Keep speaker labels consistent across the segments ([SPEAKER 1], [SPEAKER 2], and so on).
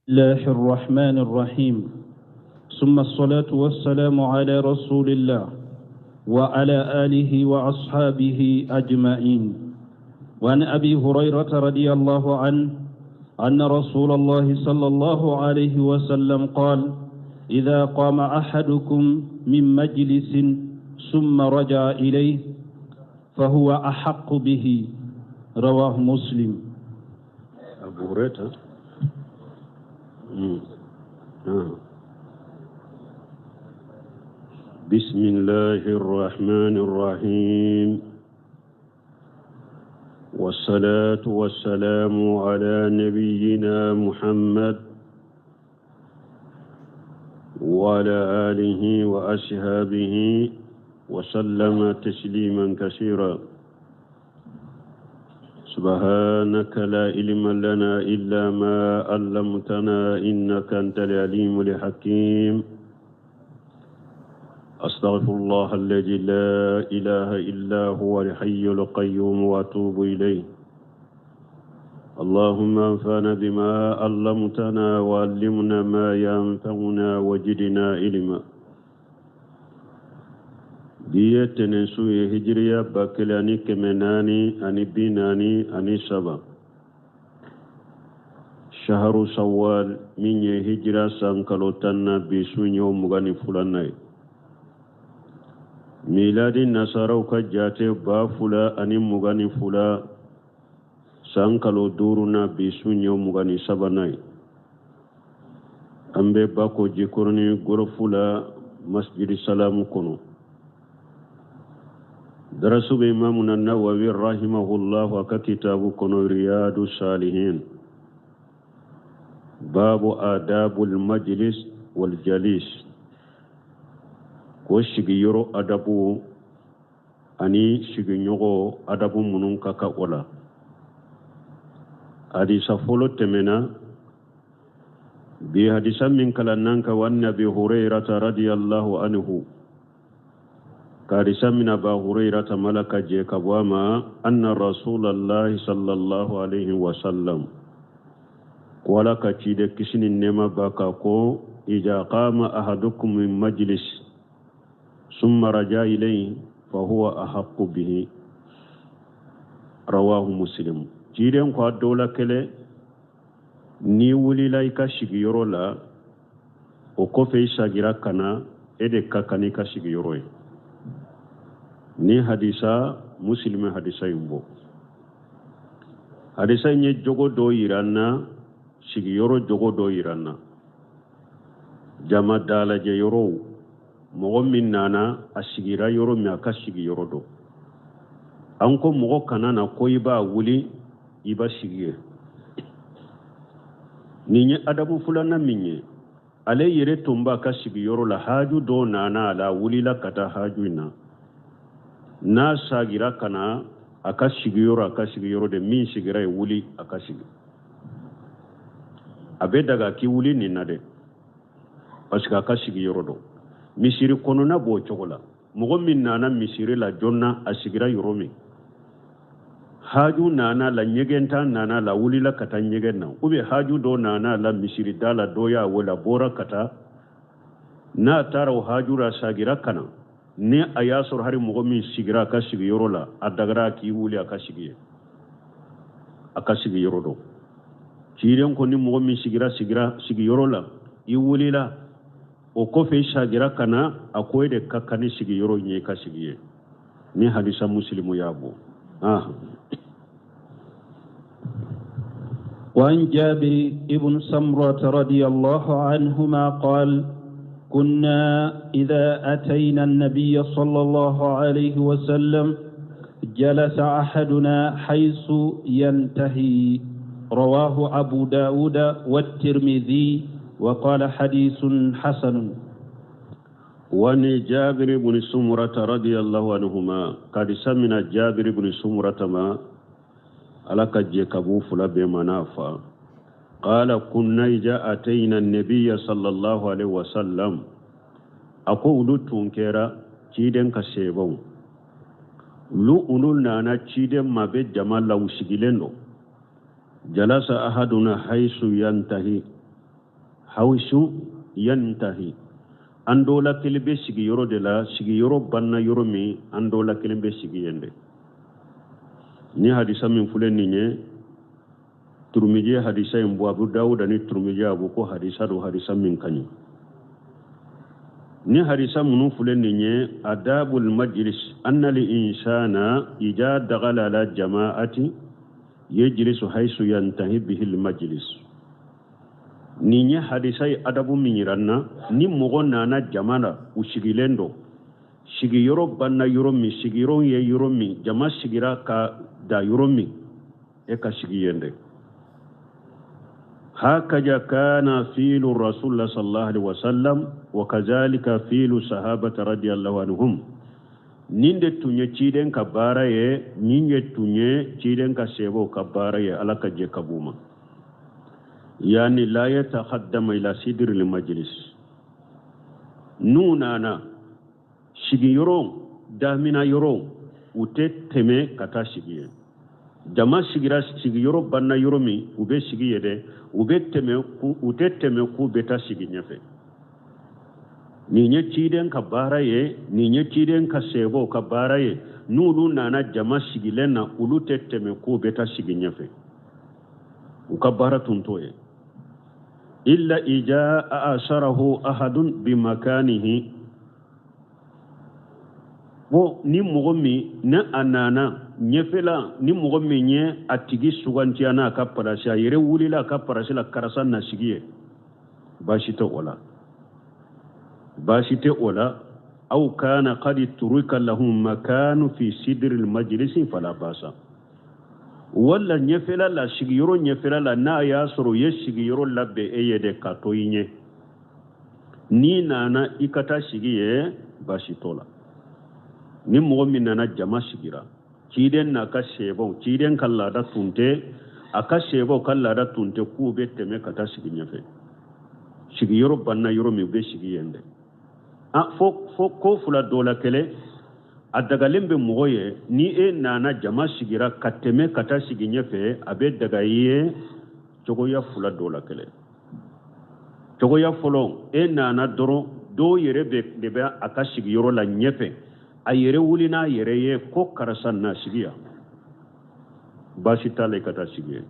[SPEAKER 1] الله الرحمن الرحيم ثم الصلاة والسلام على رسول الله وعلى آله وأصحابه أجمعين وعن أبي هريرة رضي الله عنه أن رسول الله صلى الله عليه وسلم قال إذا قام أحدكم من مجلس ثم رجع إليه فهو أحق به رواه مسلم.
[SPEAKER 2] أبو هريرة. بسم الله الرحمن الرحيم، والصلاة والسلام على نبينا محمد وعلى آله وأصحابه وسلم تسليما كثيرا. سبحانك لا علم لنا إلا ما علمتنا إنك أنت العليم الحكيم. أستغفر الله الذي لا إله إلا هو الحي القيوم وأتوب إليه. اللهم انفعنا بما علمتنا وعلمنا ما ينفعنا وزدنا علما. Bi ye tɛnɛnsu ye, hijiriya 1443, shaharu sawal, min ye hijira san kalo 10 na, bi su ye o 22nan ye. Miladi nasaraw ka jate, 2022, san kalo 5 na, bi su ye o 23nan ye. An bɛ Bako Jikɔrɔni gɔrɔfu la, Masjidi Salamu kɔnɔ. Darasu bɛ Imamuna Nawawi rahimahullah a ka kitabu kɔnɔ, Riyadu Salihin, babu adabul majlis wal jalis, ko sigiyɔrɔ adabu ani sigiɲɔgɔn adabu minnu ka kan o la. Hadisa fɔlɔ tɛmɛna. Bi hadisa min kalannan ka, wa an Abi Hurairata radiyallahu anhu, ka hadisa min Aba Hurairata mala ka jɛ ka bɔ a ma, anna Rasulallahi sallallahu alaihi wasallam, ko Ala ka ciden, kisi ni nɛɛma b'a kan, ko iza qama ahadukum min majlis summa raja ilayhi fahuwa ahaqqu bihi, rawahu Muslim. Ciden ko a dɔ la kelen, n'i wulila i ka sigiyɔrɔ la, o kɔfɛ i sagira ka na, e de ka kan n'i ka sigiyɔrɔ ye. Ni hadisa Musilimi hadisa in bɔ, hadisa in ye jogo dɔ yira an na, sigiyɔrɔ jogo dɔ yira an na. Jama dalajɛ yɔrɔw, mɔgɔ min nana a sigira yɔrɔ min, a ka sigiyɔrɔ dɔn. An ko mɔgɔ kana na ko i b'a wuli, i b'a sigi yen. Nin ye adabu filanan min ye, ale yɛrɛ tun b'a ka sigiyɔrɔ la, haju dɔ nana a la, a wulila ka taa haju in na. N'a sagira ka na a ka sigiyɔrɔ, a ka sigiyɔrɔ de min sigira ye, wuli a ka sigi. A bɛ daga k'i wuli nin na dɛ, parce que a ka sigiyɔrɔ dɔn. Misiri kɔnɔna b'o cogo la. Mɔgɔ min nana misiri la joona, a sigira yɔrɔ min, haju nana la, ɲɛgɛnta nana la, wulila ka taa ɲɛgɛn na, ou bien haju dɔ nana la misiri da la, dɔ y'a wele, a bɔra ka taa. N'a taara o haju la, sagira ka na, ni a y'a sɔrɔ hari mɔgɔ min sigira a ka sigiyɔrɔ la, a dagara k'i wuli a ka sigi yen, a ka sigiyɔrɔ dɔn. Ciden ko ni mɔgɔ min sigira sigiyɔrɔ la, i wulila, o kɔfɛ i sagira ka na, a ko e de ka kan ni sigiyɔrɔ in ye, i ka sigi yen. Ni hadisa Musilimu y'a bɔ. Ah.
[SPEAKER 1] وعن جابر بن سمرة رضي الله عنهما قال: كنا إذا أتينا النبي صلى الله عليه وسلم جلس أحدنا حيث ينتهي. رواه أبو داود والترمذي وقال حديث حسن.
[SPEAKER 2] وعن جابر بن سمرة رضي الله عنهما، hadisa mina جابر بن سمرة ma، Ala ka jɛ ka b'u fila bɛɛ ma n'a fa، قال كنا إذا أتينا النبي صلى الله عليه وسلم، a ko olu tun kɛra ciden ka sebaw, olu nana ciden ma bɛ jama la, u sigilen don، جلس أحدنا حيث ينتهي. Hawsu yantahi, an dɔ la kelen bɛ sigi yɔrɔ de la, sigiyɔrɔ banna yɔrɔ min, an dɔ la kelen bɛ sigi yen de. Ni hadisa min filɛ nin ye, Turumiji ye hadisa in bɔ, Abu Dawuda ni Turumiji a bɔ ko hadisa don, hadisa min ka ɲi. Ni hadisa minnu filɛ nin ye, adabul majlis anna al insana ija dagala ala jama'ati yejlisu haysu yantahi bihi al majlis. Nin ye hadisa ye adabu min yira n na, ni mɔgɔ nana jama la, u sigilen don, sigiyɔrɔ banna yɔrɔ min, sigiyɔrɔ ye yɔrɔ min, jama sigira ka da yɔrɔ min, e ka sigi yen dɛ. Hakaja kana fiilu rasulullah sallallahu alaihi wasallam wa kazalika fiilu sahabata radiyallahu anhum. Nin de tun ye ciden ka baara ye, nin ye tun ye ciden ka sebaw ka baara ye, Ala ka jɛ ka b'u ma. Yani la yataqaddama ila sidril majlis. N'u nana sigiyɔrɔ damina yɔrɔ, u tɛ tɛmɛ ka taa sigi yen. Jama sigira, sigiyɔrɔ banna yɔrɔ min, u bɛ sigi yen dɛ. U bɛ tɛmɛ, u tɛ tɛmɛ k'u bɛ taa sigi ɲɛfɛ. Nin ye ciden ka baara ye, nin ye ciden ka sebaw ka baara ye. N'olu nana jama sigilen na, olu tɛ tɛmɛ k'u bɛ taa sigi ɲɛfɛ. U ka baara tun t'o ye. Illa ija asarahu ahadun bimakanihi. Bon, ni mɔgɔ min ni a nana ɲɛfɛla, ni mɔgɔ min ye a tigi sugantiya n'a ka parasi, a yɛrɛ wulila a ka parasi la, karisa na sigi ye, baasi tɛ o la, baasi tɛ o la. Aw kana qad turika lahum makanu fi sidril majlisi fala basa. Wala ɲɛfɛla la, sigiyɔrɔ ɲɛfɛla la, n'a y'a sɔrɔ u ye sigiyɔrɔ labɛn e ye de ka to i ɲɛ, n'i nana i ka taa sigi ye, baasi t'o la. Ni mɔgɔ min nana jama sigira, ciden n'a ka sebaw, ciden ka laada tun tɛ, a ka sebaw ka laada tun tɛ k'u bɛ tɛmɛ ka taa sigi ɲɛfɛ. Sigiyɔrɔ banna yɔrɔ min, u bɛ sigi yen dɛ. Fo fo ko fila dɔ la kelen, a dagalen bɛ mɔgɔ ye, ni e nana jama sigira ka tɛmɛ ka taa sigi ɲɛfɛ, a bɛ daga i ye cogoya fila dɔ la kelen. Cogoya fɔlɔ, e nana dɔrɔn, dɔw yɛrɛ de bɛ a ka sigiyɔrɔ la ɲɛfɛ, a yɛrɛ wuli n'a yɛrɛ ye ko karisa na sigi yan, baasi t'a la i ka taa sigi yen.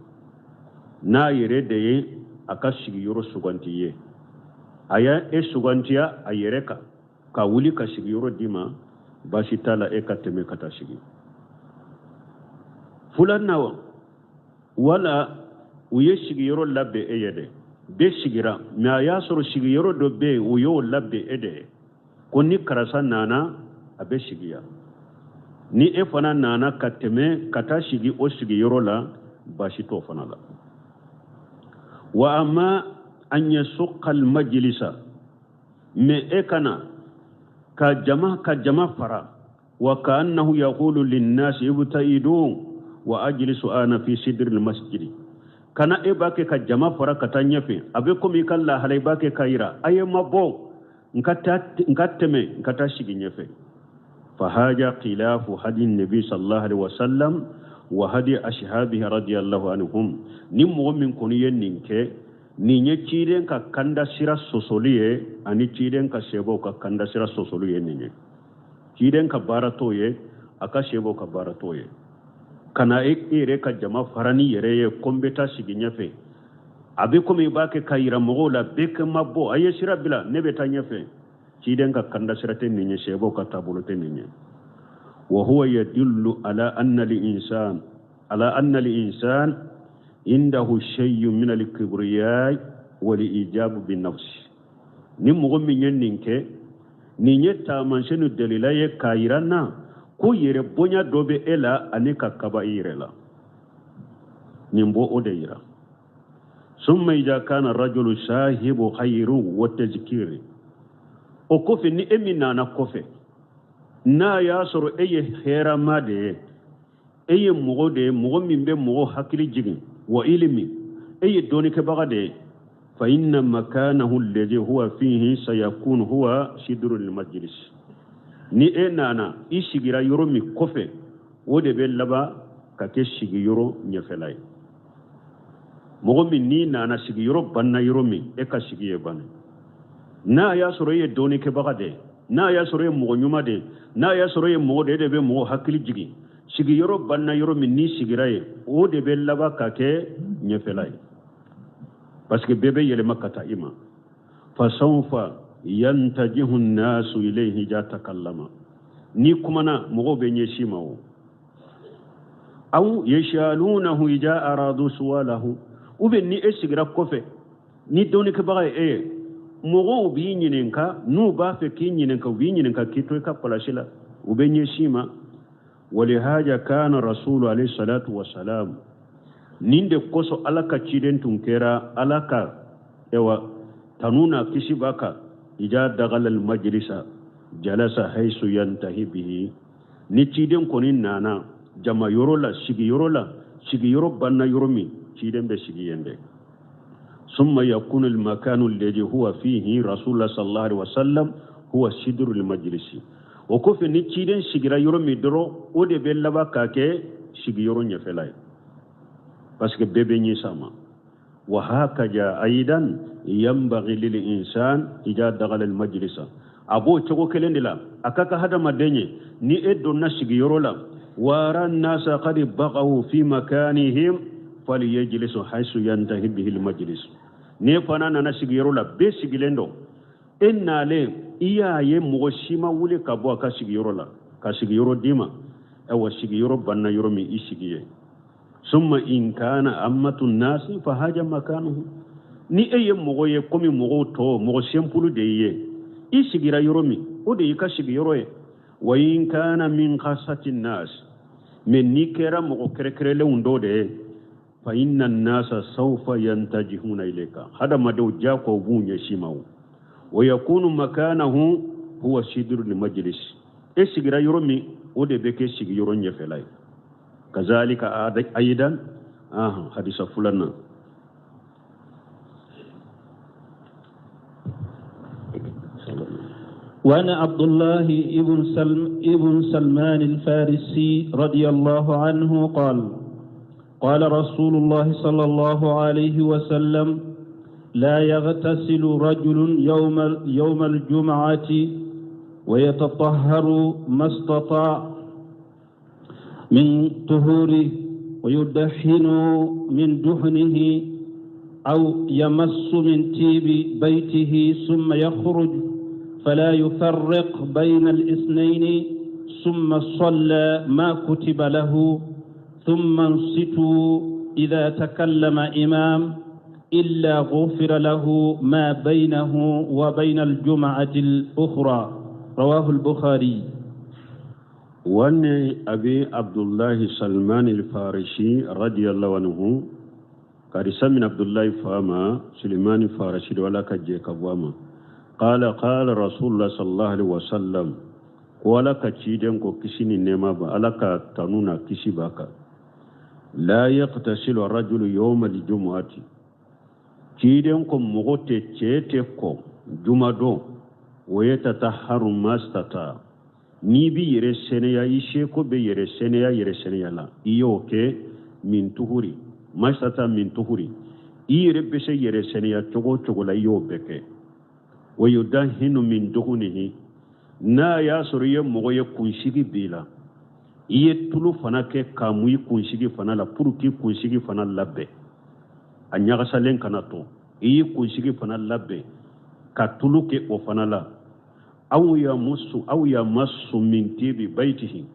[SPEAKER 2] N'a yɛrɛ de ye a ka sigiyɔrɔ suganti ye, a y'a e sugantiya a yɛrɛ kan ka wuli ka sigiyɔrɔ d'i ma, baasi t'a la e ka tɛmɛ ka taa sigi. Filanan, wala u ye sigiyɔrɔ labɛn e ye dɛ, bɛɛ sigira, mɛ a y'a sɔrɔ sigiyɔrɔ dɔ bɛ yen, u y'o labɛn e de ye ko ni karisa nana a bɛ sigi yan. Ni e fana nana ka tɛmɛ ka taa sigi o sigiyɔrɔ la, baasi t'o fana la. Wa amma an yasuqa almajlisa, mɛ e kana ka jama fara, wa kaannahu yaqulu linnasi ibtaidu wa ajlisu ana fi sidri almasjidi. Kana e b'a kɛ ka jama fara ka taa ɲɛfɛ, a bɛ komi i ka lahala i b'a kɛ ka yira a ye ma bɔ, n ka taa, n ka tɛmɛ, n ka taa sigi ɲɛfɛ. Fahaja khilafu hadi nabi sallallahu alaihi wasallam wa hadi ashabihi radiyallahu anhum. Ni mɔgɔ min kɔni ye nin kɛ, nin ye ciden ka kanda sira sɔsɔli ye, ani ciden ka sebaw ka kanda sira sɔsɔli ye nin ye. Ciden ka baara t'o ye, a ka sebaw ka baara t'o ye. Kana e yɛrɛ ka jama fara ni yɛrɛ ye ko n bɛ taa sigi ɲɛfɛ, a bɛ komi i b'a kɛ ka yira mɔgɔw la bɛɛ ka ma bɔ, a ye sira bila, ne bɛ taa ɲɛfɛ. Ciden ka kanda sira tɛ nin ye, sebaw ka taabolo tɛ nin ye. Wa huwa yadullu ala anna al-insan indahu shay'un min al-kibriya wal ijab bin nafs. Ni mɔgɔ min ye nin kɛ, nin ye taamasiyɛn ni dalila ye k'a yira n na ko yɛrɛ bonya dɔ bɛ e la ani ka kaba i yɛrɛ la. Nin b'o o de yira. Summa ida kana rajulu sahibu khayru wa tazkiri. O kɔfɛ, ni e min nana kɔfɛ, n'a y'a sɔrɔ e ye hɛrɛma de ye, e ye mɔgɔ de ye, mɔgɔ min bɛ mɔgɔ hakili jigin, wa ilimi, e ye dɔnnikɛbaga de ye, fa inna makanahu alladhi huwa fihi sayakun huwa sidru lmajlis. Ni e nana i sigira yɔrɔ min kɔfɛ, o de bɛ laban ka kɛ sigiyɔrɔ ɲɛfɛla ye. Mɔgɔ min n'i nana sigiyɔrɔ banna yɔrɔ min, e ka sigi yen bani. N'a y'a sɔrɔ e ye dɔnnikɛbaga de ye, n'a y'a sɔrɔ e ye mɔgɔ ɲuman de ye, n'a y'a sɔrɔ e ye mɔgɔ de ye, e de bɛ mɔgɔ hakili jigin. Sigiyɔrɔ banna yɔrɔ min, n'i sigira yen, o de bɛ laban ka kɛ ɲɛfɛla ye, parce que bɛɛ bɛ yɛlɛma ka taa i ma. Fasawfa yantajihu nnasu ilayhi ja takallama, n'i kumana mɔgɔw bɛ ɲɛsin i ma. O aw yashalunahu ija aradu suwalahu, ou bien ni e sigira kɔfɛ, ni dɔnnikɛbaga ye e ye, mɔgɔw b'i ɲininka. N'u b'a fɛ k'i ɲininka, u b'i ɲininka k'i to i ka palasi la, u bɛ ɲɛsin i ma. Walihaja kana rasulu alayhi salatu wasalam, nin de kosɔn Ala ka ciden tun kɛra, Ala ka ewa tanu na kisi b'a kan, ija dagala almajlisa jalasa haisu yantahi bihi. Ni ciden kɔni nana jama yɔrɔ la, sigiyɔrɔ la, sigiyɔrɔ banna yɔrɔ min, ciden bɛ sigi yen dɛ. Summa yakunu almakanu alladhi huwa fihi rasulullah sallallahu alaihi wasallam huwa sidru almajlisi. O kɔfɛ, ni ciden sigira yɔrɔ min dɔrɔn, o de bɛ laban ka kɛ sigiyɔrɔ ɲɛfɛla ye, parce que bɛɛ bɛ ɲɛsin a ma. Wa hakaja aidan yanbaghi lil insan ija dagala almajlisa, a b'o cogo kelen de la, a ka kan hadamaden ye, ni e donna sigiyɔrɔ la, wara nasa qad baqaw fi makanihim falyajlisu haythu yantahi bihi almajlis. N'e fana nana sigiyɔrɔ la, bɛɛ sigilen don, e nalen i y'a ye mɔgɔ si ma wuli ka bɔ a ka sigiyɔrɔ la ka sigiyɔrɔ d'i ma, ayiwa, sigiyɔrɔ banna yɔrɔ min, i sigi yen. Summa in kana ammatu nasi fa haja makanuhu, ni e ye mɔgɔ ye komi mɔgɔw tɔ, mɔgɔ simple de ye, i sigira yɔrɔ min, o de y'i ka sigiyɔrɔ ye. Wa in kana min khasati nas, mais n'i kɛra mɔgɔ kɛrɛkɛrɛlenw dɔ de ye, fa inna nasa sawfa yantajihuna ilayka, hadamadenw diyagoya u b'u ɲɛsin ma. O wa yakunu makanahu huwa sidru majlis, e sigira yɔrɔ min, o de bɛ kɛ sigiyɔrɔ ɲɛfɛla ye. Kazalika aidan, hadisa filanan.
[SPEAKER 1] وعن عبد الله ابن سلمان الفارسي رضي الله عنه قال: قال رسول الله صلى الله عليه وسلم: لا يغتسل رجل يوم الجمعة ويتطهر ما استطاع من طهوره ويدهن من دهنه أو يمس من طيب بيته، ثم يخرج فلا يفرق بين الاثنين، ثم صلى ما كتب له، ثم انصتوا إذا تكلم إمام، إلا غفر له ما بينه وبين الجمعة الأخرى. رواه البخاري.
[SPEAKER 2] وعن أبي عبد الله سلمان الفارسي رضي الله عنه، كارسا من عبد الله فاما سليمان الفارسي ولا كجيك أبواما، قال: قال رسول الله صلى الله عليه وسلم، wala ka ciden ko, kisi ni nɛɛma ba, Ala ka tanu na kisi b'a kan: لا يغتسل الرجل يوم الجمعة. Ciden ko mɔgɔ tɛ, cɛ tɛ kɔ jumadon. ويتطهر ما استطاع, n'i bi yɛrɛ sɛnɛya, i seko bɛ yɛrɛ sɛnɛya, yɛrɛ sɛnɛya la, i y'o kɛ. من طهره ما استطاع من طهره, i yɛrɛ bɛ se yɛrɛ sɛnɛya cogo o cogo la, i y'o bɛɛ kɛ. ويدهن من دهنه, n'a y'a sɔrɔ i ye mɔgɔ ye, kunsigi b'i la, i ye tulu fana kɛ k'a mu i kunsigi fana la, pour k'i kunsigi fana labɛn, a ɲagasalen kana to, i y'i kunsigi fana labɛn ka tulu kɛ o fana la. أو يمس أو يمس من طيب بيته,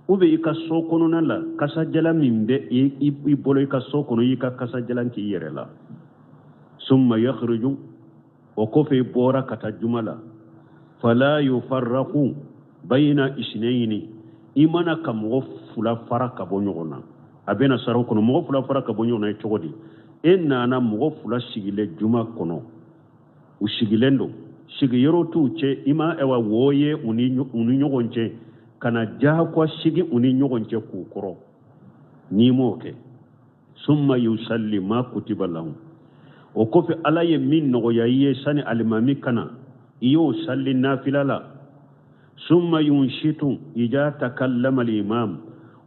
[SPEAKER 2] ou bien i ka so kɔnɔna la, kasajala min bɛ i bolo i ka so kɔnɔ, i ka kasajalan k'i yɛrɛ la. ثم يخرج, o kɔfɛ i bɔra ka taa juma la. فلا يفرق بين اثنين, i mana ka mɔgɔ fila fara ka bɔ ɲɔgɔn na. A bɛna saraw kɔnɔ, mɔgɔ fila fara ka bɔ ɲɔgɔn na ye cogo di? E nana, mɔgɔ fila sigilen juma kɔnɔ, u sigilen don, sigiyɔrɔ t'u cɛ, i ma ɛwa wo ye u ni ɲɔgɔn cɛ, ka na diyagoya sigi u ni ɲɔgɔn cɛ k'u kɔrɔ. N'i m'o kɛ, ثم يصلي ما كتب له, o kɔfɛ Ala ye min nɔgɔya i ye sani alimami kana, i y'o sali nafila la. ثم ينصت إذا تكلم الإمام,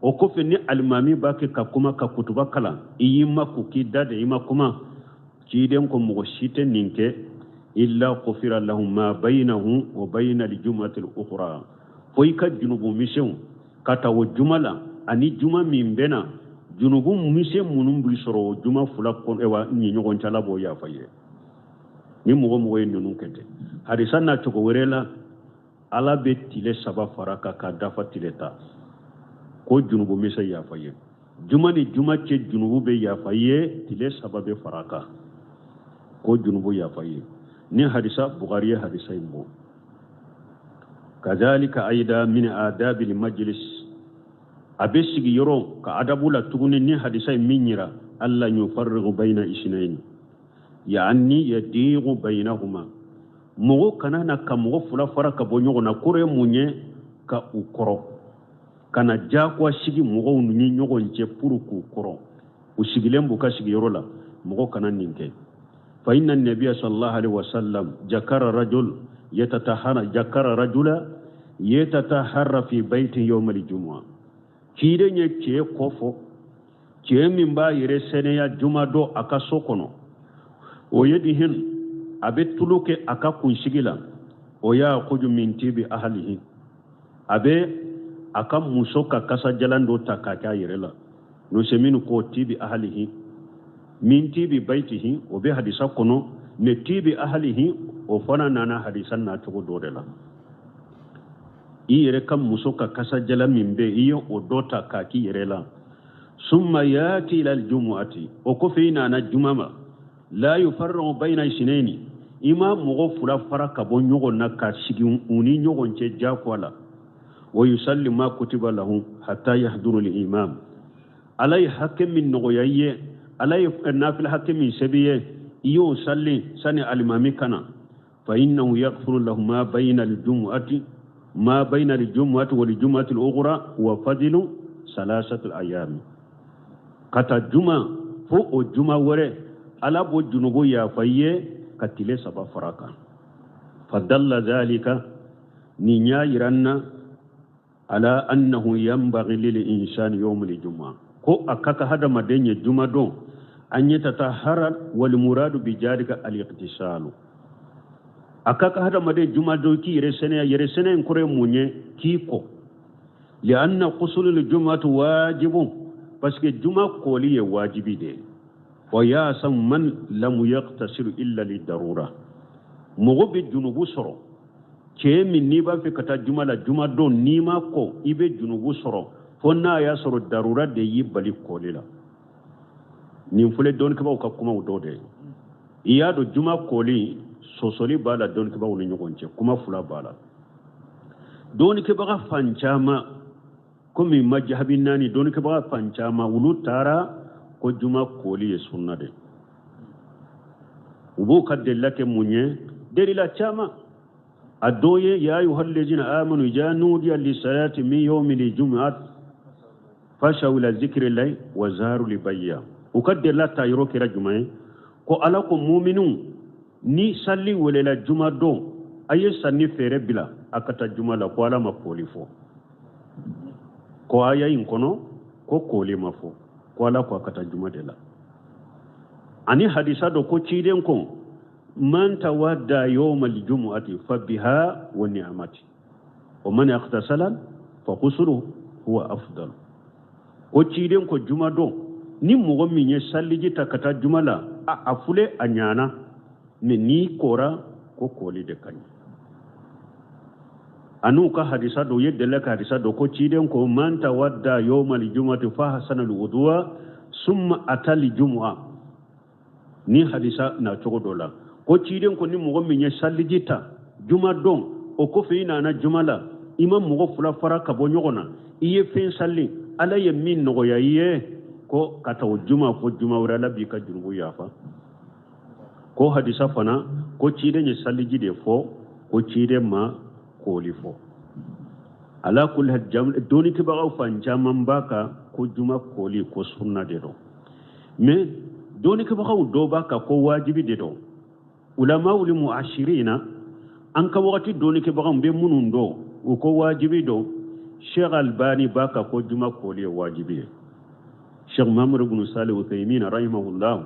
[SPEAKER 2] O kɔfɛ ni alimami b'a kɛ ka kuma ka kutuba kalan, i y'i makun k'i da de, i ma kuma. Ciden ko mɔgɔ si tɛ nin kɛ illa ghufira lahu ma bayinahu wa bayina aljum'ati al-ukhra, fo i ka junubu misɛnw ka ta o juma la ani juma min bɛ na, junubu misɛn minnu b'i sɔrɔ o juma fila kɔnɔ wa ni ɲɔgɔn cɛ, Ala b'o yafa i ye. Ni mɔgɔ mɔgɔ ye ninnu kɛ ten, hadisa na cogo wɛrɛ la, Ala bɛ tile 3 fara kan k'a dafa tile 10, ko junubu misɛn yafa ye. Juma ni juma cɛ junubu bɛ yafa ye, tile 3 bɛ fara kan ko junubu yafa ye. Ni hadisa Bukhari ye hadisa in bɔ. Kazalika ayida min adabil majlis, a bɛ sigi yɔrɔ ka adabu la tuguni. Ni hadisa in min yira, alla yufarrigu bayna isnayn, yaani yadigu baynahuma, mɔgɔ kana na ka mɔgɔ fila fara ka bɔ ɲɔgɔn na. Kɔrɔ ye mun ye? Ka u kɔrɔ, kana diyagoya sigi mɔgɔw ni ɲɔgɔn cɛ pour k'u kɔrɔ. U sigilen b'u ka sigiyɔrɔ la, mɔgɔ kana nin kɛ. Fa inna nabiya sallallahu alaihi wasallam jakara rajul yatatahara, jakara rajula yatatahara fi baiti yawm al-jumu'a. Ciden ye cɛ kɔfɔ, cɛ min b'a yɛrɛ sɛnɛya juma don a ka so kɔnɔ, o ye dihin a bɛ tulu kɛ a ka kunsigi la, o y'a kuju min tibi ahalihi, a bɛ a ka muso ka kasajalan dɔ ta k'a kɛ a yɛrɛ la. N'o se minnu ko tibi ahalihi min tibi baitihi, o bɛ hadisa kɔnɔ, ne tibi ahalihi o fana nana hadisa nacogo dɔ de la. I yɛrɛ ka muso ka kasajalan min bɛ i ye o dɔ ta k'a k'i yɛrɛ la. Summa yati ila aljumu'ati, o kɔfɛ i nana juma ma, la yufarriqu bayna isnaini, i ma mɔgɔ fila fara ka bɔ ɲɔgɔn na ka sigi u ni ɲɔgɔn cɛ diyagoya la. Wa yusalli ma kutiba lahu hatta yahduru al-imam, Ala ye hakɛ min nɔgɔya i ye, Ala ye nafila hakɛ min sɛbɛn i ye, i y'o sali sani alimami ka na. Fa innahu yaghfiru lahu ma bayna al-jumu'ati, ma bayna al-jumu'ati wal jumu'ati al-ukhra wa fadlu salasati al-ayam. Ka taa juma fo o juma wɛrɛ, Ala b'o junubu yafa i ye ka tile 3 fara kan. Fadalla zalika, nin y'a yira n na, ala annahu yanbaghi lil insani yawm al jumu'a, ko a ka kan hadamaden ye juma don an yatatahara, wal muradu bi jalika al ightisalu. A ka kan hadamaden juma don k'i yɛrɛ sɛnɛya. Yɛrɛ sɛnɛ in kɔrɔ ye mun ye? K'i ko lianna ghuslu al jumu'ati wajibun, parce que juma koli ye wajibi de ye. Wa yasam man lam yaghtasilu illa li darura, mɔgɔ bɛ junubu sɔrɔ cɛ min n'i b'a fɛ ka taa juma la juma don n'i ma ko i bɛ junubu sɔrɔ fo n'a y'a sɔrɔ darura de y'i bali kɔli la. Nin filɛ dɔnnikɛbaaw ka kumaw dɔ de ye. I y'a dɔn juma kɔli sɔsɔli b'a la dɔnnikɛbaaw ni ɲɔgɔn cɛ, kuma fila b'a la. Dɔnnikɛbaga fan caman, komi majahabi naani, dɔnnikɛbaga fan caman olu taara ko juma kɔli ye sunna de. U b'o ka delila kɛ mun ye? Delila caman. A dɔ ye ya ayyuhal ladzina amanu idza nudiya lis-salati min yawmil jumu'ati fas'aw ila zikrillahi wa zaru l-bay'a. U ka delila ta yɔrɔ kɛra jumɛn ye? Ko Ala ko muminun ni sali welela juma don, a ye sanni feere bila a ka taa juma la. Ko Ala ma koli fɔ, ko aya in kɔnɔ ko koli ma fɔ, ko Ala ko a ka taa juma de la. Ani hadisa dɔ ko ciden ko man tawadda yawma al-jumu'ati fa biha wa ni'mati wa man ightasala fa ghusluhu huwa afdal. Ko ciden ko juma don ni mɔgɔ min ye saliji ta ka taa juma la, a fule a ɲana, mais n'i kora ko koli de ka ɲi. An'u ka hadisa dɔ, u ye delila ka hadisa dɔ ko ciden ko man tawadda yawma al-jumu'ati fa hasana al-wudu'a summa ata al-jumu'a. Ni hadisa na cogo dɔ la ko ciden ko ni mɔgɔ min ye saliji ta juma don, o kɔfɛ i nana juma la, i ma mɔgɔ fila fara ka bɔ ɲɔgɔn na, i ye fɛn sali, Ala ye min nɔgɔya i ye, ko ka taa o juma fo juma wɛrɛ, Ala b'i ka jurumu yafa. Ko hadisa fana ko ciden ye saliji de fɔ, ko ciden ma koli fɔ. Ala kulli hal, dɔnnikɛbagaw fan caman b'a kan ko juma koli ko sunna de don, mais dɔnnikɛbagaw dɔw b'a kan ko wajibi de don. Ulamawul mu'ashirina, an ka wagati dɔnnikɛbagaw bɛ minnu dɔn, u ko wajibi don. Sheikh Albani b'a kan ko juma koli ye wajibi ye. Sheikh Muhammad ibn Salih Uthaymin rahimahullah,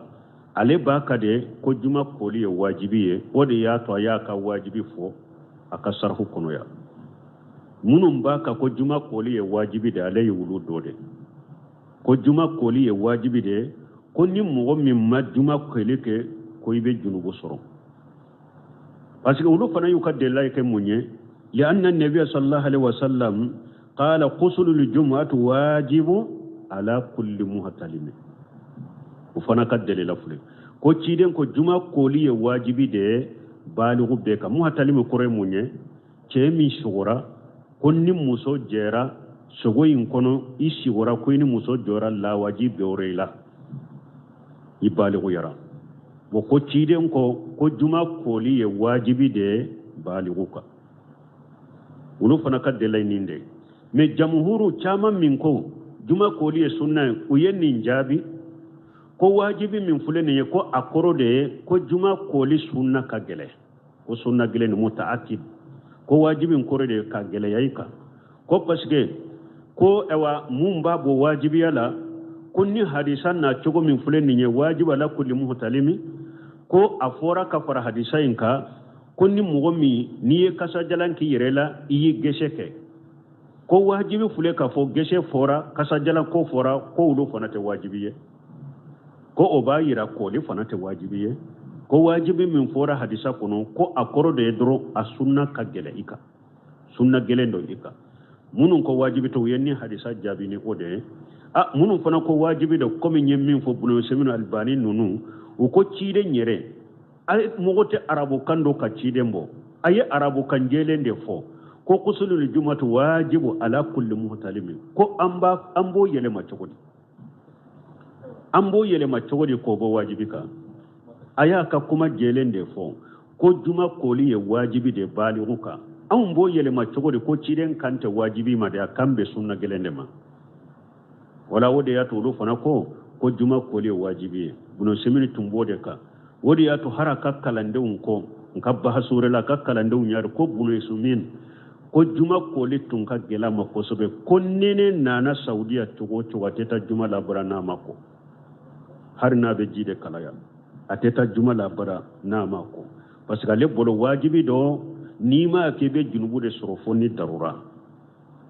[SPEAKER 2] ale b'a kan de ko juma koli ye wajibi ye. O de y'a to a y'a ka wajibi fɔ a ka sarafu kɔnɔ yan. Minnu b'a kan ko juma koli ye wajibi de, ale ye olu dɔ de ko juma koli ye wajibi de, ko ni mɔgɔ min ma juma koli kɛ, ko i bɛ junubu sɔrɔ. Parce que olu fana y'u ka delilayi kɛ mun ye? Lianna nabiya sallallahu alaihi wasallam qala qusulul jumu'atu wajibu ala kulli muhtalimi. O fana ka delila filɛ ko ciden ko juma koli ye wajibi de ye baligu bɛɛ kan. Muhtalimi kɔrɔ ye mun ye? Cɛ min sugora, ko ni muso jɛra sogo in kɔnɔ, i sigora ko i ni muso jɔra, lawaji bɔra i la, i baliguyara. Bon, ko ciden ko ko juma koli ye wajibi de ye baligu kan. Olu fana ka delila nin de. Mais jamuhuru caman min ko juma koli ye sunna ye, u ye nin jaabi ko wajibi min filɛ nin ye, ko a kɔrɔ de ye ko juma koli sunna ka gɛlɛn, ko sunna gɛlɛn ni mutaakid, ko wajibi in kɔrɔ de ye ka gɛlɛya i kan, ko parce que ko ayiwa mun b'a bɔ wajibiya la, ko ni hadisa na cogo min filɛ nin ye, wajibi ala kulli muhtalimi, ko a fɔra ka fara hadisa in kan ko ni mɔgɔ min n'i ye kasajalan k'i yɛrɛ la, i y'i gɛsɛ kɛ, ko wajibi filɛ k'a fɔ gɛsɛ fɔra, kasajalan ko fɔra, ko olu fana tɛ wajibi ye, ko o b'a yira kɔli fana tɛ wajibi ye, ko wajibi min fɔra hadisa kɔnɔ, ko a kɔrɔ de ye dɔrɔn a sunna ka gɛlɛn i kan, sunna gɛlɛn dɔ i kan. Minnu ko wajibi tɛ, u ye ni hadisa jaabi ni o de ye. A minnu fana ko wajibi dɔ, komi n ye min fɔ, Bunu Seminu Albani ninnu, u ko ciden yɛrɛ a mɔgɔ tɛ arabukan dɔn ka ciden bɔ, a ye arabukan jɛlen de fɔ ko kusulul jumatu wajibu ala kulli muhtalimin. Ko an b'a an b'o yɛlɛma cogo di? An b'o yɛlɛma cogo di k'o bɔ wajibi kan? A y'a ka kuma jɛlen de fɔ ko juma koli ye wajibi de baligu kan. Anw b'o yɛlɛma cogo di ko ciden kan tɛ wajibi ma de, a kan bɛ sunna gɛlɛn de ma? Wala o de y'a to olu fana ko ko juma koli ye wajibi ye. Bunu Semini tun b'o de kan. O de y'a to har a ka kalandenw ko n ka bahasu wɛrɛ la, a ka kalandenw y'a ko Bunu Sumin ko juma koli tun ka gɛlɛn a ma kosɛbɛ, ko nɛnɛ nana Saudiya cogo o cogo, a tɛ taa juma labara n'a ma ko, hali n'a bɛ ji de kalaya, a tɛ taa juma labara n'a ma ko, parce que ale bolo wajibi dɔ, n'i m'a kɛ i bɛ junubu de sɔrɔ fo ni darura.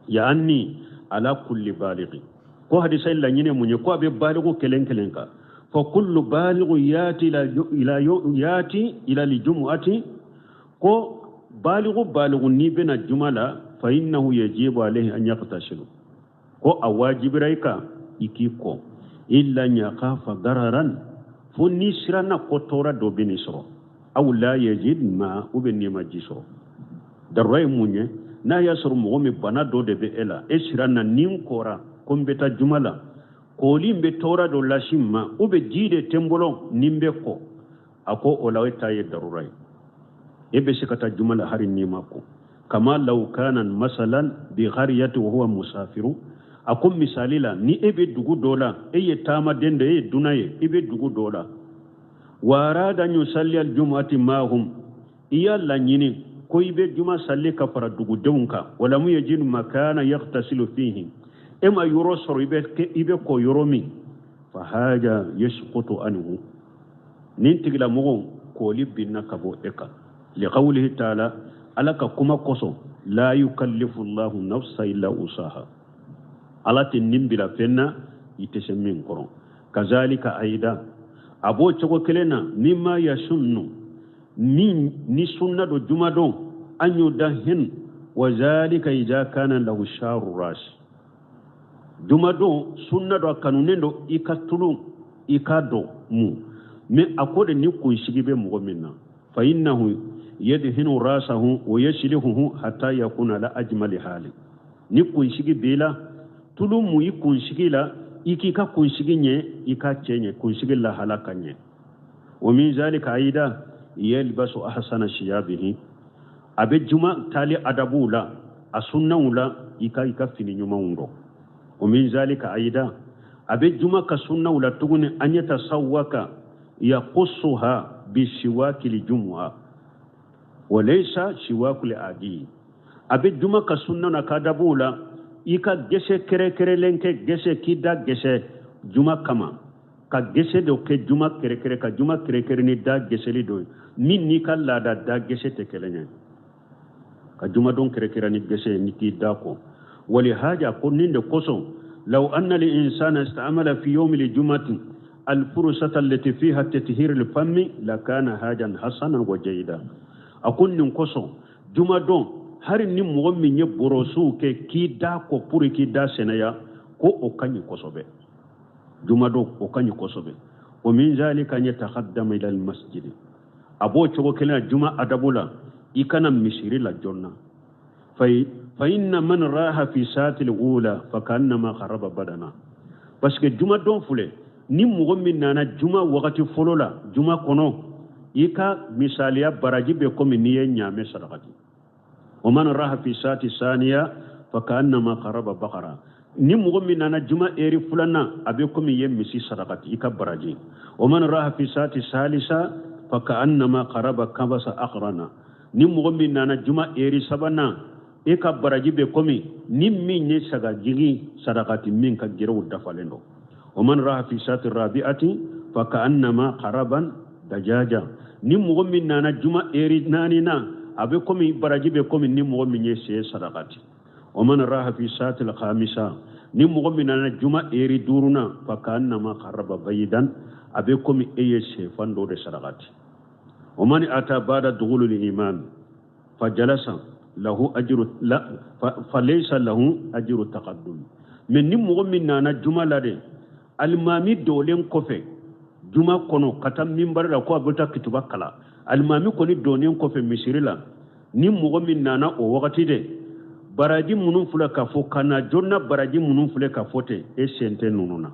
[SPEAKER 2] Yaani ala kulli balighi, ko hadisa in laɲini mun ye? Ko a bɛ baligu kelen kelen kan. Fa kullu balighu yati ila yati ila lijumuati, ko baligu baligu n'i bɛna juma la, fa innahu yajibu alayhi an yaqtasilu, ko a wajibira i kan i k'i kɔ, illa an yakhafa dararan, fo n'i siranna ko tɔɔrɔ dɔ bɛ nin sɔrɔ, aw la yajid ma, ou bien n'i ma ji sɔrɔ. Darura ye mun ye? N'a y'a sɔrɔ mɔgɔ min bana dɔ de bɛ e la, e siranna ni n kɔra ko n bɛ taa juma la, kɔli in bɛ tɔɔrɔ dɔ lase n ma, ou bien ji de tɛ n bolo ni n bɛ kɔ, a ko o la e ta ye darura ye, e bɛ se ka taa juma la hali n'i ma ko. Kama law kana masalan bi ghariyati wa huwa musafiru, a ko misali la ni e bɛ dugu dɔ la, e ye taamaden dɔ, e ye dunan ye, i bɛ dugu dɔ la, wa arada an yusalli aljumu'ati ma'hum, i y'a laɲini ko i bɛ juma sali ka fara dugudenw kan, walamu yajid makana yaghtasilu fihi, e ma yɔrɔ sɔrɔ i bɛ kɔ yɔrɔ min, fa haja yasqutu anhu, nin tigilamɔgɔ kɔli binna ka bɔ e kan, liqawlihi ta'ala, ala ka kuma kosɔn, la yukallifu llahu nafsa illa usaha, ala tɛ nin bila fɛn na i tɛ se min kɔrɔ. Kazalika aida, a b'o cogo kelen na, mimma yasunnu, min ni sunna do juma don, an yudahin wa zalika idha kana lahu sharu ras, juma don sunna do a kanunen do i ka tulu i ka dɔ mu, mais a ko de ni kunsigi bɛ mɔgɔ min na, fa innahu yadhinu rasahu wa yashlihuhu hatta yakuna ala ajmali hali, ni kunsigi b'i la, tulu mu i kunsigi la, i k'i ka kunsigi ɲɛ, i ka cɛ ɲɛ, kunsigi lahala ka ɲɛ. Wa min zalika aida yalbasu ahsana siyabihi, a bɛ juma taali adabuw la, a sunnaw la, i ka fini ɲumanw dɔn. Wa min zalika aida, a bɛ juma ka sunnaw la tuguni, an yatasawwaka yaqussuha bi siwaki lijumu'a wa laysa siwaku li adi, a bɛ juma ka sunna na ka adabuw la, I ka gɛsɛ kɛrɛkɛrɛlen kɛ, gɛsɛ k'i da gɛsɛ juma kama, ka gɛsɛ dɔ kɛ juma kɛrɛkɛrɛ, ka juma kɛrɛkɛrɛ ni da gɛsɛli dɔ ye min n'i ka laada da gɛsɛ tɛ kelen ye, ka jumadon kɛrɛkɛrɛ ni gɛsɛ ye ni k'i da ko. Walihaja ko nin de kosɔn, law anna li insana istamala fi yawmi li jumati alfursata allati fiha tathir al fami lakana hajan hasanan wa jayida. A ko nin kosɔn jumadon, hari ni mɔgɔ min ye bɔrɔsiw kɛ k'i da ko pour k'i da sɛnɛya, ko o ka ɲi kosɛbɛ. Jumadon o ka ɲi kosɛbɛ. Wa min zalika an yataqaddama ila al masjid. A b'o cogo kelen na, juma adabu la, i kana misiri la joona. Fa inna man raha fi saati al-ula fa ka'annama kharaba badana. Parce que juma don filɛ, ni mɔgɔ min nana juma wagati fɔlɔ la juma kɔnɔ, i ka misaliya baraji bɛ komi n'i ye ɲaamɛ sarakati. Wa man raha fi saati saniya fa ka'annama kharaba bakara. Ni mɔgɔ min nana juma eri filanan, a bɛ komi i ye misi sarakati, i ka baraji. Wa man raha fi saati salisa fa ka'annama kharaba kabasa akhrana. Ni mɔgɔ min nana juma eri sabanan, e ka baraji bɛ komi ni min ye sagajigi sarakati min ka gerew dafalen don. Wa man raha fi saati rabi'ati fa ka'annama kharaban dajaja. Ni mɔgɔ min nana juma eri naaninan, a bɛ komi baraji bɛ komi ni mɔgɔ min ye sɛ sarakati. Wa man raha fi saati al-khamisa, ni mɔgɔ min nana juma eri duurunan, fa ka'annama kharaba bayidan, a bɛ komi e ye sɛfan dɔ de sarakati. Wa man ata ba'da dughulul imam fa jalasa lahu ajru la fa laysa lahu ajru taqaddum. Mais ni mɔgɔ min nana juma la de, alimami dolen kɔfɛ juma kɔnɔ ka taa minbari la ko a bɛ taa kituba kalan, alimami kɔni donnen kɔfɛ misiri la, ni mɔgɔ min nana o wagati de, baraji minnu filɛ ka fɔ ka na joona, baraji minnu filɛ ka fɔ ten, e sen tɛ ninnu na.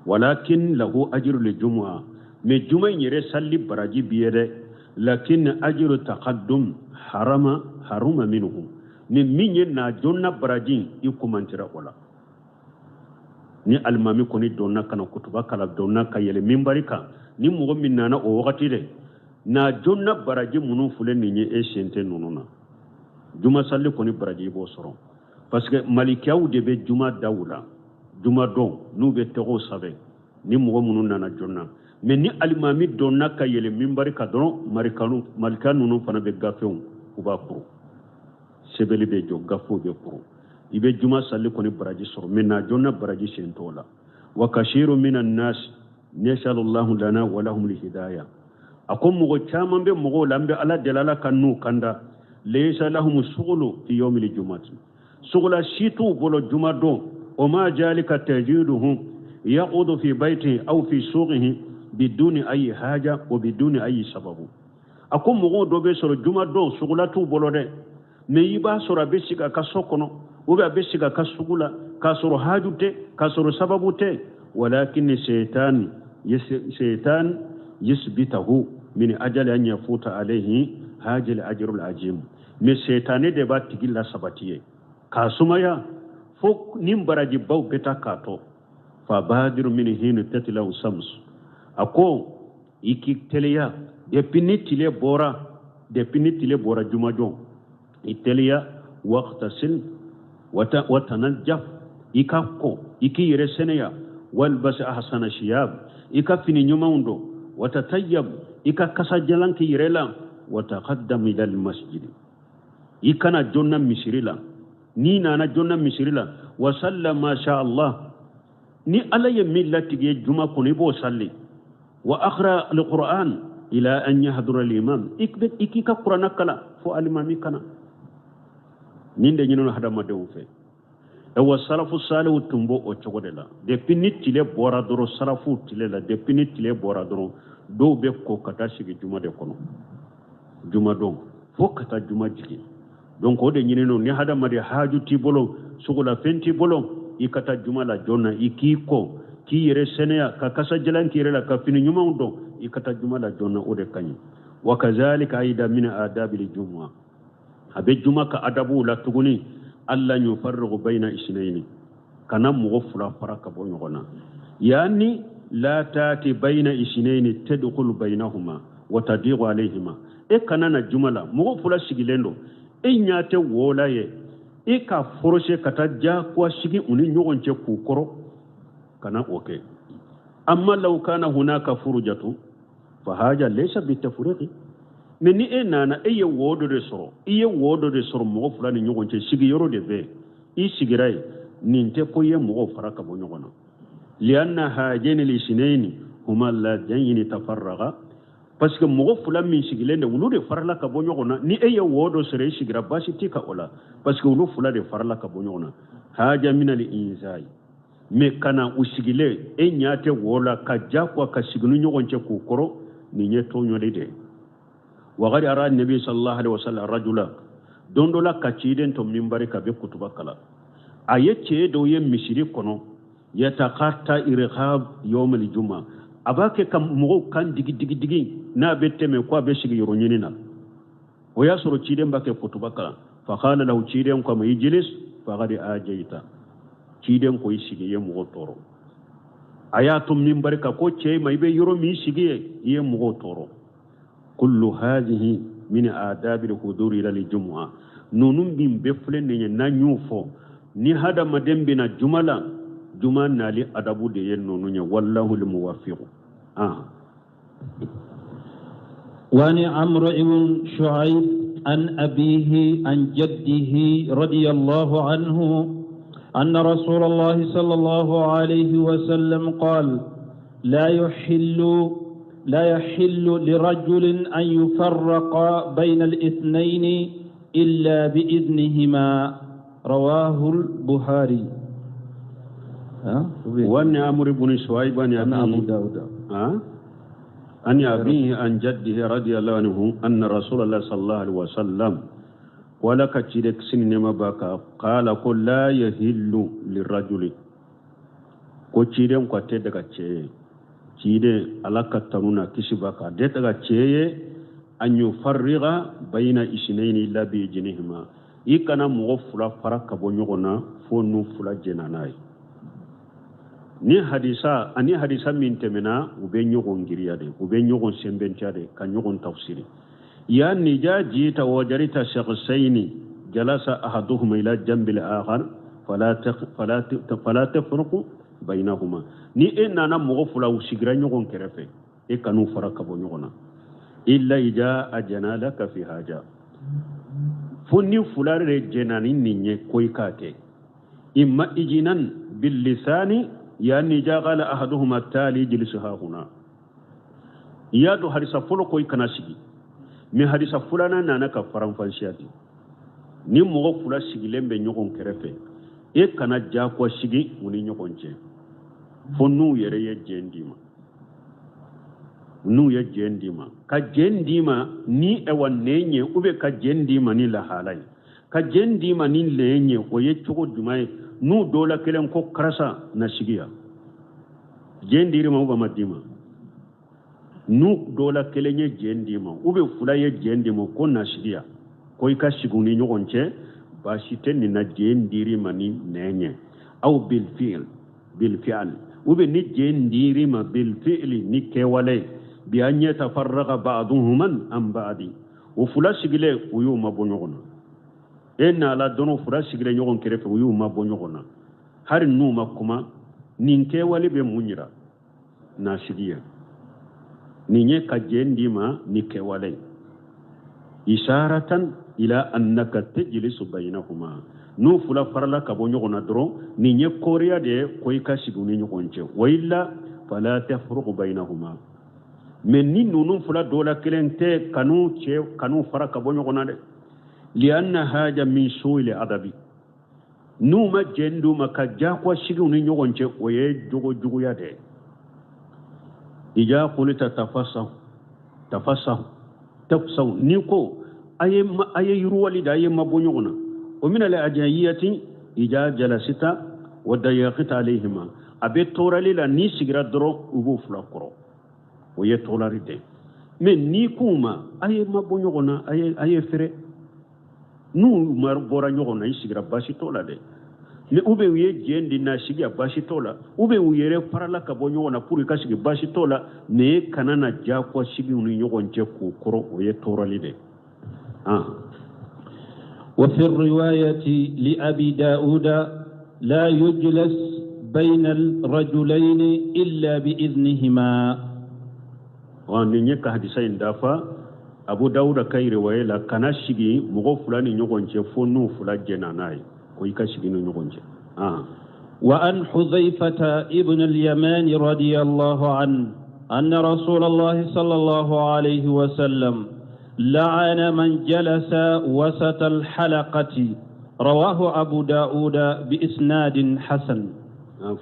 [SPEAKER 2] Walakin lahu ajru li jumu'a, mais juma in yɛrɛ sali baraji b'i ye dɛ. Lakin ajru taqaddum harama haruma minhu, ni min ye na joona baraji, i kumantira o la. Ni alimami kɔni donna ka na kutuba kala, donna ka yɛlɛ minbari kan, ni mɔgɔ min nana o wagati dɛ, na joona baraji minnu filɛ nin ye, e sen tɛ ninnu na. Juma sali kɔni baraji i b'o sɔrɔ, parce que malikiyaw de bɛ juma daw la, juma don n'u bɛ tɔgɔw sɛbɛn ni mɔgɔ minnu nana joona. Mais ni alimami donna ka yɛlɛ minbari kan dɔrɔn, malika ninnu fana bɛ gafew, u b'a kuru, sɛbɛnni bɛ jɔ, gafew bɛ kuru, i bɛ juma sali kɔni baraji sɔrɔ, mais na joona baraji sen t'o la. Wa kasiru minan nas nasallallahu lana wa lahum alhidayah. A ko mɔgɔ caman bɛ mɔgɔw la, an bɛ Ala deli Ala ka n'u kanda. Laysa lahum shughlu fi yawmil jumati, sugula si t'u bolo juma don. O ma jalika tajiduhum yaqudu fi baytihi aw fi suqihi biduni ayi haja wa biduni ayi sababu. A ko mɔgɔw dɔ bɛ sɔrɔ juma don sugula t'u bolo dɛ, mais i b'a sɔrɔ a bɛ sigi a ka so kɔnɔ ou bien a bɛ sigi a ka sugu la, k'a sɔrɔ haju tɛ, k'a sɔrɔ sababu tɛ. Walakin shaitan yusbitahu min ajali an yafuta alayhi hajil ajrul ajim. Mais shaitane de b'a tigi la sabati ye k'a sumaya fo ni barajibaw bɛ taa k'a to. Fa badiru min hinu tatla sams. A ko i k'i teliya depuis ni tile bɔra, depuis ni tile bɔra jumajɔ, i teliya waqtasil wa tanajjaf, i ka ko i k'i yɛrɛ sɛnɛya, walbas ahsana shiyab, i ka fini ɲumanw don, wa tatayyab, i ka kasajalan k'i yɛrɛ la, wa taqaddam ila almasjid, i kana joona misiri la. N'i nana joona misiri la, wa salla ma sha Allah, ni Ala ye min latigɛ ye juma kɔnɔ, i b'o salli. Wa akhra alquran ila an yahdura alimam, i k'i ka kurana kalan fo alimami kana. Nin de ɲinina hadamadenw fɛ. Wa salafu salihu tun b'o o cogo de la. Depuis ni tile bɔra dɔrɔn, salafu tile la, depuis ni tile bɔra dɔrɔn, dɔw bɛ ko ka taa sigi juma de kɔnɔ, juma don fo ka taa juma jigin. Donc o de ɲininen, ni hadamaden haju t'i bolo, sugulafɛn t'i bolo, i ka taa juma la joona, i k'i ko k'i yɛrɛ sɛnɛya, ka kasajalan k'i yɛrɛ la, ka fini ɲumanw don, i ka taa juma la joona, o de ka ɲi. Wa kazalika aida min adabil jumua, a bɛ juma ka adabuw la tuguni, alla yufarriqu bayna isnaini, kana mɔgɔ fila fara ka bɔ ɲɔgɔn na. Yani la tati bayna isnaini tadkhulu baynahuma wa tadiqu alayhima. E kana na juma la mɔgɔ fila sigilen don, e ɲɛ tɛ wo la ye, E k'a forcer ka taa diyagoya sigi u ni ɲɔgɔn cɛ k'u kɔrɔ, kana o kɛ. Amma law kana hunaka furujatu fa haja laysa bitafriqi. Mais ni e nana, e ye wo dɔ de sɔrɔ, i ye wo dɔ de sɔrɔ mɔgɔ fila ni ɲɔgɔn cɛ, sigiyɔrɔ de bɛ yen, i sigira yen, nin tɛ ko ye mɔgɔw fara ka bɔ ɲɔgɔn na. Lianna hajeni lisinaini huma ladayini tafarraga, parce que mɔgɔ fila min sigilen de, olu de farala ka bɔ ɲɔgɔn na. Ni e ye wo dɔ sɔrɔ, i sigira, baasi t'i kan o la, parce que olu fila de farala ka bɔ ɲɔgɔn na. Haja minal inzai. Mais kana u sigilen, e ɲa tɛ wo la, ka diyagoya ka sigi ni ɲɔgɔn cɛ k'u kɔrɔ, nin ye tɔɲɔli de ye. Wagadi ara nabi sallallahu alaihi wasallam rajula, don dɔ la ka ciden to minbari kan bɛ kutuba kalan, a ye cɛ dɔw ye misiri kɔnɔ, yatakata irhab yawmal juma, a b'a kɛ ka mɔgɔw kan digi digi digi n'a bɛ tɛmɛ, ko a bɛ sigi yɔrɔ ɲini na. O y'a sɔrɔ ciden b'a kɛ kutuba kalan. Faqala lahu, ciden ko a ma: ijlis faqad ajaita. Ciden ko: i sigi, i ye mɔgɔ tɔɔrɔ. A y'a to minbari kan ko cɛ ma: i bɛ yɔrɔ min sigi ye, i ye mɔgɔw tɔɔrɔ. Kullu hadhihi min adabi al-huduri ila al-jumu'a. Ninnu min bɛɛ filɛ nin ye, n'an y'o fɔ, ni hadamaden bɛna juma la, juma nali adabu de ye ninnu ye. Wallahu al-muwaffiq. Ah.
[SPEAKER 1] وعن عمرو بن شعيب عن أبيه عن جده رضي الله عنه أن رسول الله صلى الله عليه وسلم قال: لا يحل لرجل أن يفرق بين الاثنين إلا بإذنهما. رواه البخاري.
[SPEAKER 2] وعن عمرو بن شعيب عن
[SPEAKER 1] أبيه أبو داود.
[SPEAKER 2] عن أبيه عن جده رضي الله عنه أن رسول الله صلى الله عليه وسلم, wala ka ciden kisi ni nɛɛma b'a kan, قال ko لا يحل للرجل, ko ciden ko a tɛ daga cɛ ye, ciden ala ka tanu na kisi b'a kan, a tɛ daga cɛ ye أن يفرق بين اثنين إلا بإذنهما, i kana mɔgɔ fila fara ka bɔ ɲɔgɔn na fo n'u fila jɛnna n'a ye. Ni hadisa ani hadisa min tɛmɛna, u bɛ ɲɔgɔn giriya de, u bɛ ɲɔgɔn sɛnbɛntiya de, ka ɲɔgɔn tafsiri. يعني إذا جئت ووجدت شخصين جلس أحدهما إلى جنب الآخر فلا تفرق بينهما. Ni e nana mɔgɔ fila u sigira ɲɔgɔn kɛrɛfɛ, e kan'u fara ka bɔ ɲɔgɔn na, إلا إذا أذنا لك في هذا, fo ni fila de jɛnna ni nin ye ko i k'a kɛ. إما إذنا باللسان, يعني إذا قال أحدهما التالي اجلس ها هنا. I y'a dɔn hadisa fɔlɔ ko i kana sigi, mais hadisa filanan nana ka faranfasiya di. Ni mɔgɔ fila sigilen bɛ ɲɔgɔn kɛrɛfɛ, e kana diyagoya sigi u ni ɲɔgɔn cɛ fo n'u yɛrɛ ye jɛn d'i ma, n'u ye jɛn d'i ma, ka jɛn d'i ma ni ɛwa nɛn ye, ou bien ka jɛn d'i ma ni lahala ye. Ka jɛn d'i ma ni nɛn ye, o ye cogo jumɛn ye? N'u dɔ la kelen ko: karisa, na sigi yan, jɛn dir'i ma ou bien ma d'i ma? N'u dɔ la kelen ye jɛn d'i ma, ou bien fila ye jɛn d'i ma ko na sigi yan, ko i ka sigi u ni ɲɔgɔn cɛ, baasi tɛ nin na, jɛn dir'i ma ni nɛn ye. Aw بالفعل بالفعل, ou bien ni jɛn dir'i ma بالفعل, ni kɛwale ye, بأن يتفرق بعضهما عن بعض, o fila sigilen, u y'u mabɔ ɲɔgɔn na. E nala dɔrɔn, fila sigilen ɲɔgɔn kɛrɛfɛ, u y'u mabɔ ɲɔgɔn na, hali n'u ma kuma. Nin kɛwale bɛ mun yira? Na sigi yan. Nin ye ka jɛn d'i ma ni kɛwale ye, إشارة إلى أنك تجلس بينهما. N'u fila farala ka bɔ ɲɔgɔn na dɔrɔn, nin ye koriya de ye ko i ka sigi u ni ɲɔgɔn cɛ. وإلا فلا تفرق بينهما. Mais ni ninnu fila dɔ la kelen tɛ, kanu cɛ kanu fara ka bɔ ɲɔgɔn na dɛ. لأن هذا من سوء الأدب. N'u ma jɛn d'u ma ka diyagoya sigi u ni ɲɔgɔn cɛ, o ye jogo juguya de ye. إذا قلت تفسحوا تفسحوا تفسحوا, n'i ko a ye yiriwali da, a ye mabɔ ɲɔgɔn na, o من الأذية إذا جلست وضيقت عليهما. A bɛ tɔɔrɔli la, n'i sigira dɔrɔn, u b'o fila kɔrɔ, o ye tɔɔrɔli de. Mais n'i k'u ma a ye mabɔ ɲɔgɔn na, a ye fɛrɛ, n'u ma bɔra ɲɔgɔn na, i sigira, baasi t'o la dɛ. Mais ou bien u ye jɛn di na sigi, a baasi t'o la, ou bien u yɛrɛ farala ka bɔ ɲɔgɔn na pour i ka sigi, baasi t'o la. Mais e kana na diyagoya sigi u ni ɲɔgɔn cɛ k'u kɔrɔ, o ye tɔɔrɔli de. Ah.
[SPEAKER 1] وفي الرواية لأبي داود لا يجلس بين الرجلين إلا بإذنهما.
[SPEAKER 2] Nin ye ka hadisa in dafa. Abu Dawuda ka riwaya la, kana sigi mɔgɔ fila ni ɲɔgɔn cɛ fo n'u fila jɛnna n'a ye ko i ka sigi ni ɲɔgɔn cɛ.
[SPEAKER 1] وعن حذيفة ابن اليمان رضي الله عنه أن رسول الله صلى الله عليه وسلم لعن من جلس وسط الحلقة. رواه أبو داود بإسناد حسن.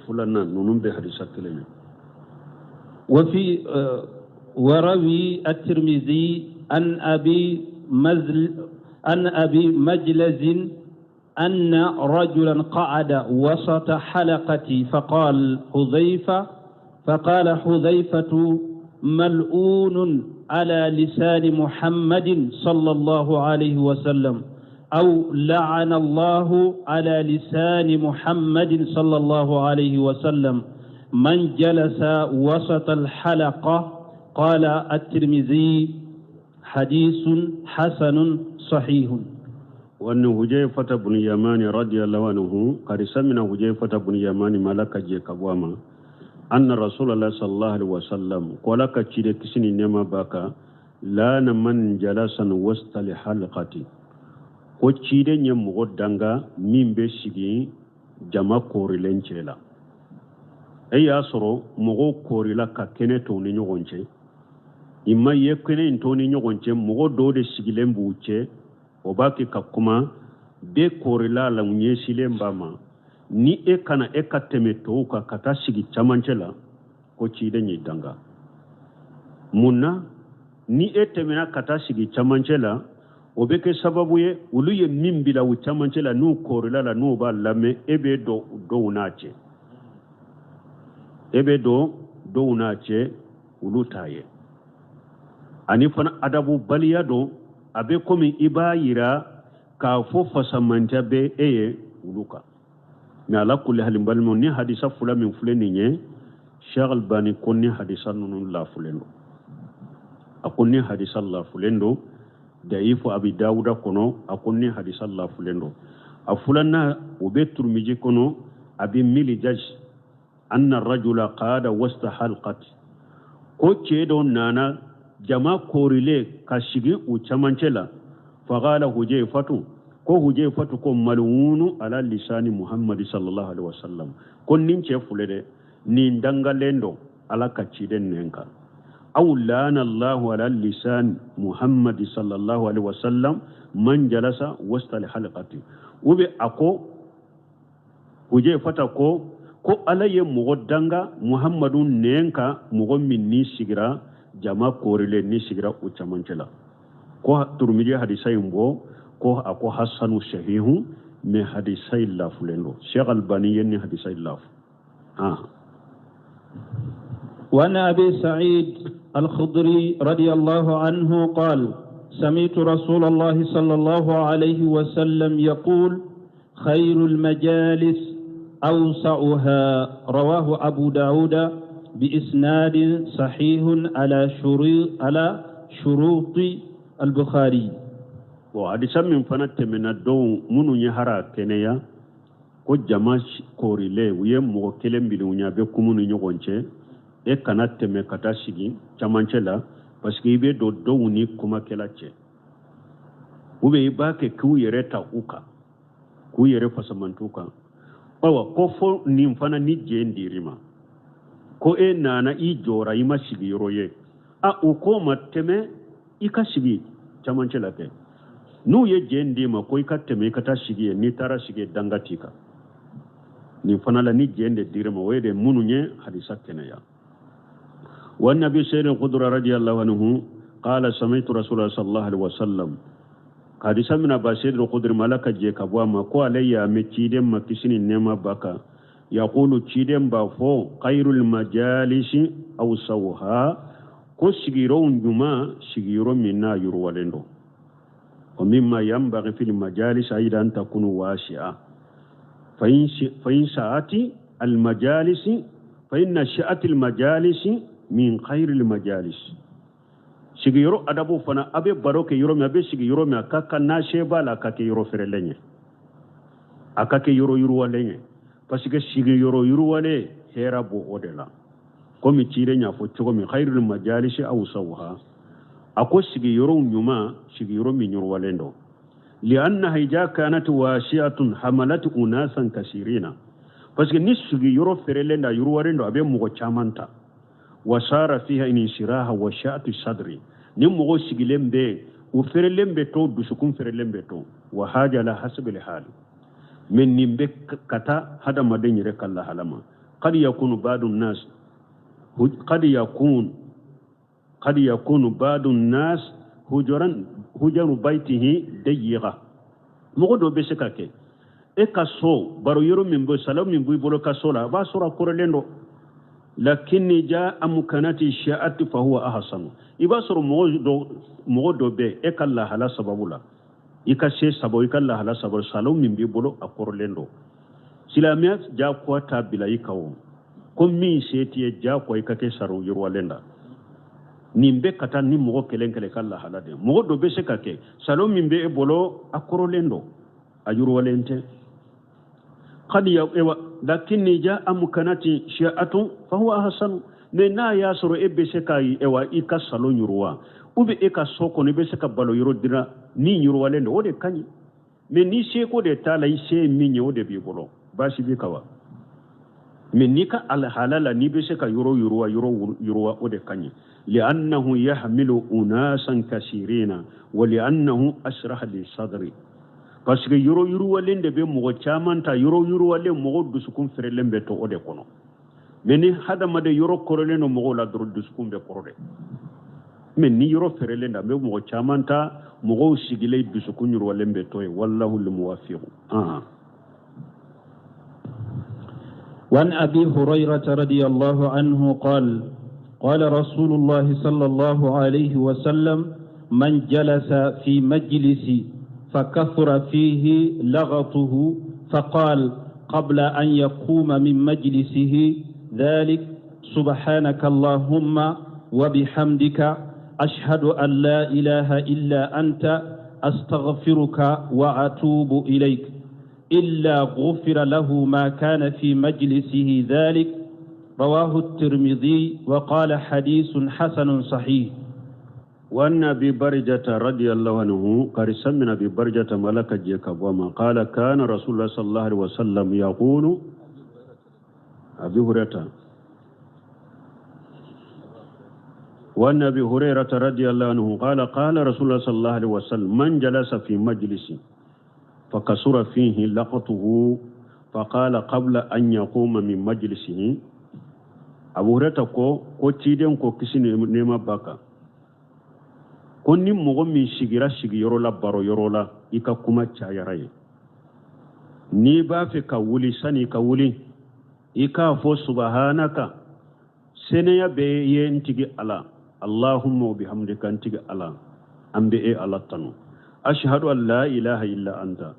[SPEAKER 2] Filanan ninnu bɛ hadisa kelen ye.
[SPEAKER 1] وفي وروي الترمذي عن أبي مجلز أن رجلا قعد وسط حلقة، فقال حذيفة: ملعون على لسان محمد صلى الله عليه وسلم، أو لعن الله على لسان محمد صلى الله عليه وسلم من جلس وسط الحلقة. قال الترمذي: حديث حسن صحيح.
[SPEAKER 2] وعن حذيفة بن يمان رضي الله عنه، hadisa mina Hujayfata bun Yamani ma, Ala ka jɛ ka bɔ a ma, أن رسول الله صلى الله عليه وسلم, ko Ala ka ciden, kisi ni nɛɛma b'a kan, لعن من جلس وسط الحلقة, ko ciden ye mɔgɔ danga min bɛ sigi jama koorilen cɛ la. E y'a sɔrɔ mɔgɔw koorila ka kɛnɛ to ni ɲɔgɔn cɛ, i ma ye kɛnɛ in to ni ɲɔgɔn cɛ, mɔgɔ dɔw de sigilen b'u cɛ, o b'a kɛ ka kuma, bɛɛ koorila la, u ɲɛsilen b'a ma. Ni e kana e ka tɛmɛ tɔw kan ka taa sigi camancɛ la, ko ciden y'i danga. Mun na? Ni e tɛmɛna ka taa sigi camancɛ la, o bɛ kɛ sababu ye, olu ye min bila u camancɛ la, n'u koorila la, n'u b'a lamɛn, e bɛ don dɔw n'a cɛ, e bɛ don dɔw n'a cɛ, olu t'a ye. Ani fana adabubaliya don, a bɛ komi i b'a yira k'a fɔ fasamantɛ bɛ e ye olu kan. Mɛ ala kulli hali, balimaw, ni hadisa fila min filɛ nin ye, Sheikh Albani ko ni hadisa ninnu lafulen don. A ko ni hadisa lafulen don, Dayifu Abi Dawuda kɔnɔ, a ko ni hadisa lafulen don. A filanan, o bɛ Turumiji kɔnɔ, Abi Milijaj أن الرجل قعد وسط حلقة, ko cɛ dɔ nana jama koorilen ka sigi u camancɛ la. فقال حذيفة, ko Hujayfatu ko ملعون على لسان محمد صلى الله عليه وسلم, ko nin cɛ filɛ dɛ, nin dangalen don Ala ka ciden nɛn kan, أو لعن الله على لسان محمد صلى الله عليه وسلم من جلس وسط الحلقة, ou bien a ko, Hujayfata ko Ala ye mɔgɔ danga Muhammadu nɛn kan, mɔgɔ min ni sigira jama koorilen, ni sigira u camancɛ la. Ko Turumiji hadisa in bɔ, ko a ko حسن صحيح, mais hadisa in lafulen don. Sheikh Albani ye ni hadisa in lafu. Ah.
[SPEAKER 1] وعن أبي سعيد الخدري رضي الله عنه قال: سمعت رسول الله صلى الله عليه وسلم يقول: خير المجالس أوسعها. رواه أبو داود بإسناد صحيح على شروط البخاري.
[SPEAKER 2] Bon, hadisa min fana tɛmɛna, dɔw minnu ye hara kɛnɛya ko jama koorilen, u ye mɔgɔ kelen bili u ɲɛ, a bɛ kumu ni ɲɔgɔn cɛ, e kana tɛmɛ ka taa sigi camancɛ la, parce que i bɛ don dɔw ni kumakɛla cɛ, ou bien i b'a kɛ k'u yɛrɛ ta u kan, k'u yɛrɛ fasamantu kan. Awa, ko fo nin fana ni jɛn dir'i ma, ko e nana i jɔra, i ma sigi yɔrɔ ye, a u k'o ma tɛmɛ i ka sigi camancɛ la kɛ. N'u ye jɛn d'i ma ko i ka tɛmɛ i ka taa sigi yen, n'i taara sigi yen, danga t'i kan. Nin fana la, ni jɛn de dir'i ma, o ye de minnu ye hadisa kɛnɛya. وعن أبي سعيد الخدري رضي الله عنه قال: سمعت رسول الله صلى الله عليه وسلم. Hadisa mina Aba Said al-Khudri ma, Ala ka jɛ ka bɔ a ma, ko ale y'a mɛn ciden ma, kisi ni nɛɛma b'a kan, يقول, ciden b'a fɔ: خير المجالس أوسعها, ko sigiyɔrɔ ɲuman, sigiyɔrɔ min n'a yiriwalen don. ومما ينبغي في المجالس أيضا أن تكون واسعة، فإن سعة المجالس فإن سعة المجالس من خير المجالس. Sigiyɔrɔ adabu fana, a bɛ baro kɛ yɔrɔ min, a bɛ sigi yɔrɔ min, a ka kan n'a se b'a la, a ka kɛ yɔrɔ fɛrɛlen ye, a ka kɛ yɔrɔ yiriwalen ye, parce que sigiyɔrɔ yiriwalen hɛrɛ b'o o de la. Komi ciden y'a fɔ cogo min, khairul majalisi awsauha, a ko sigiyɔrɔw ɲuman, sigiyɔrɔ min yiriwalen don. Liannaha ija kanat wasi'atun hamalat unasan kasirina, parce que ni sigiyɔrɔ fɛrɛlen don, a yiriwalen don, a bɛ mɔgɔ caman ta. Wasara fiha insiraha wa sha'atu sadri, ni mɔgɔ sigilen bɛ, u fɛrɛlen bɛ to, dusukun fɛrɛlen bɛ to. Wa haja la hasbil hali, mais nin bɛ ka taa hadamaden yɛrɛ ka lahala ma. Qad yakunu ba'du nas, qad yakunu ba'du nas hujuran hujaru baitihi dayiga. Mɔgɔ dɔ bɛ se ka kɛ e ka so baro yɔrɔ min bɛ, salon min b'i bolo ka so la, a b'a sɔrɔ a kɔrɔlen don. Lakin ja amkanati sha'ati fa huwa ahsanu. I b'a sɔrɔ mɔgɔ dɔ bɛ e ka lahala sababu la, i ka se sababu, i ka lahala sababu, salon min b'i bolo, a kɔrɔlen don. Silamɛya diyagoya t'a bila i kan o ko min se t'i ye, diyagoya i ka kɛ salon yiriwalen la. Nin bɛ ka taa ni mɔgɔ kelen kelen ka lahala de. Mɔgɔ dɔ bɛ se ka kɛ salon min bɛ e bolo, a kɔrɔlen don, a yiriwalen tɛ. Qad ya ewa lakin ja amkanati sha'atun fa huwa ahsanu. Mais n'a y'a sɔrɔ e bɛ se ka ewa i ka salon yiriwa, ou bien e ka so kɔnɔ, i bɛ se ka balo yɔrɔ dira min yiriwalen don, o de ka ɲi. Mais ni seko de t'a la, i se ye min ye, o de b'i bolo, baasi b'i kan wa. Mais n'i ka alhala la, n'i bɛ se ka yɔrɔ yiriwa, yɔrɔ yiriwa, o de ka ɲi. Li'annahu yahmilu unasan kasirina wa li'annahu ashrah li sadri, parce que yɔrɔ yiriwalen de bɛ mɔgɔ caman ta. Yɔrɔ yiriwalen, mɔgɔ dusukun fɛrɛlen bɛ to o de kɔnɔ. Mais ni hadamaden yɔrɔ kɔrɔlen don mɔgɔw la dɔrɔn, dusukun bɛ kɔrɔ dɛ. Mais ni yɔrɔ fɛrɛlen don, a bɛ mɔgɔ caman ta, mɔgɔw sigilen dusukun yiriwalen bɛ to yen. Wallahu lmuwafiqu.
[SPEAKER 1] وعن أبي هريرة رضي الله عنه قال: قال رسول الله صلى الله عليه وسلم: من جلس في مجلس فكثر فيه لغطه، فقال قبل أن يقوم من مجلسه ذلك: سبحانك اللهم وبحمدك، أشهد أن لا إله إلا أنت، أستغفرك وأتوب إليك، إلا غفر له ما كان في مجلسه ذلك. رواه الترمذي وقال حديث حسن صحيح.
[SPEAKER 2] وعن أبي برزة رضي الله عنه قال من أبي برزة ملك جيكا وما قال كان رسول الله صلى الله عليه وسلم يقول. أبي هريرة، وعن أبي هريرة رضي الله عنه قال: قال رسول الله صلى الله عليه وسلم: من جلس في مجلس فكثر فيه لغطه، فقال قبل أن يقوم من مجلسه. أبو هريرة ko ciden ko kisi nɛɛma b'a kan ko ni mɔgɔ min sigira sigiyɔrɔ la, baro yɔrɔ la, i ka kuma cayara ye, n'i b'a fɛ ka wuli, sani i ka wuli, i k'a fɔ: subhanaka, senaya bɛ ye n tigi Ala, allahumma wa bihamdika, n tigi Ala, an bɛ e Ala tanu, ashhadu an la ilaha illa anta,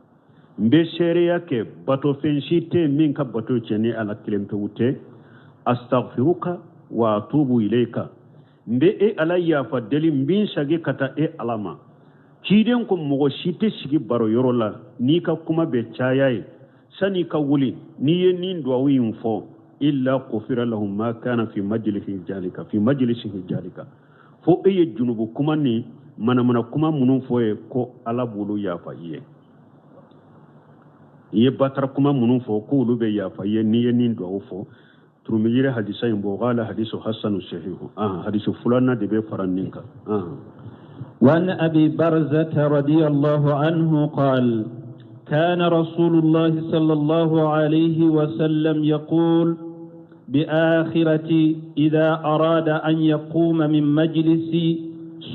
[SPEAKER 2] n bɛ seereya kɛ batofɛn si tɛ min ka bato cɛ ni Ala kelen pewu tɛ, astaghfiruka wa atubu ilayka, n bɛ e Ala yafa deli, n bɛ n sagi ka taa e Ala ma. Ciden ko mɔgɔ si tɛ sigi baro yɔrɔ la, n'i ka kuma bɛ caya ye, san'i ka wuli, n'i ye nin duwawu in fɔ, illa ghufira lahu ma kana fi majlisihi zalika, fi majlisihi zalika, fo e ye junubu kuma ni manamana kuma minnu fɔ ye, ko Ala b'olu yafa i ye. I ye batara kuma minnu fɔ, k'olu bɛ yafa i ye n'i ye nin duwawu fɔ. Turumiji ye hadisa in bɔ, qala hadisu hasanu sahihu. Hadisu filanan de bɛ fara nin kan.
[SPEAKER 1] وعن أبي برزة رضي الله عنه قال: كان رسول الله صلى الله عليه وسلم يقول بآخرة إذا أراد أن يقوم من مجلس: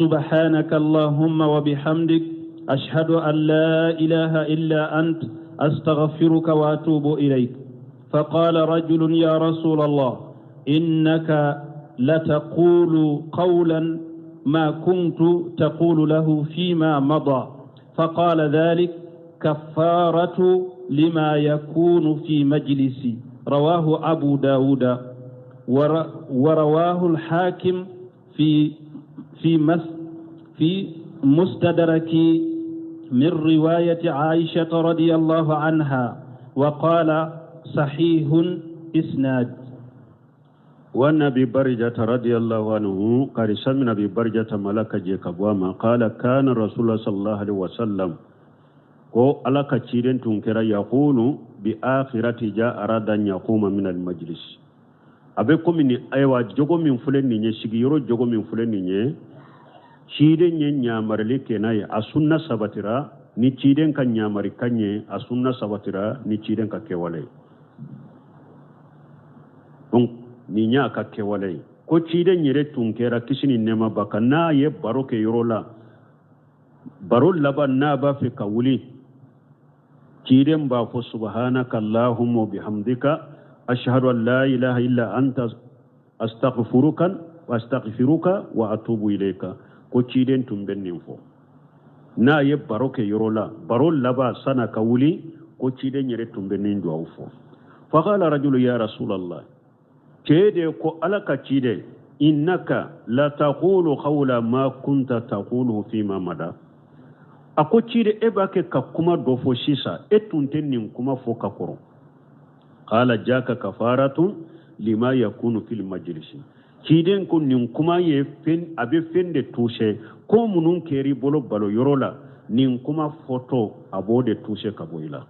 [SPEAKER 1] سبحانك اللهم وبحمدك، أشهد أن لا إله إلا أنت، أستغفرك وأتوب إليك. فقال رجل: يا رسول الله، إنك لتقول قولا ما كنت تقول له فيما مضى. فقال: ذلك كفارة لما يكون في مجلسي. رواه أبو داود ورواه الحاكم في في مستدرك من رواية عائشة رضي الله عنها وقال صحيح إسناد.
[SPEAKER 2] وعن أبي برجة رضي الله عنه قال سمع أبي برجة ملك جيكبواما قال كان رسول الله صلى الله عليه وسلم ko ala ka ciden tun kɛra yaqulu bi akhirati ja arada an yaquma min al majlis. A bɛ komi ni ayiwa jogo min filɛ nin ye, sigiyɔrɔ jogo min filɛ nin ye, ciden ye ɲamarili kɛ n'a ye, a sunna sabatira ni ciden ka ɲamarikan ye, a sunna sabatira ni ciden ka kɛwale ye. Donc nin y'a ka kɛwale ye. Ko ciden yɛrɛ tun kɛra kisi ni nɛɛma b'a kan, n'a ye baro kɛ yɔrɔ la, baro laban n'a b'a fɛ ka wuli, ciden b'a fɔ subhanaka allahumma bihamdika ashhadu an la ilaha illa anta astaghfiruka wa astaghfiruka wa atubu ilayka. Ko ciden tun bɛ nin fɔ n'a ye baro kɛ yɔrɔ la, baro laban san'a ka wuli, ko ciden yɛrɛ tun bɛ nin duwawu fɔ. Faqala rajulu ya rasulallah, cɛ de ko ala ka ciden, innaka la taqulu qawla ma kunta taqulu fima mada. A ko ciden, e b'a kɛ ka kuma dɔ fɔ sisan, e tun tɛ nin kuma fɔ ka kɔrɔ. Qala jaka kafaratun lima yakunu fil majlisi. Ciden ko nin kuma ye fɛn, a bɛ fɛn de touché, ko minnu kɛr'i bolo balo yɔrɔ la, nin kuma fɔtɔ a b'o de touché ka bɔ i la.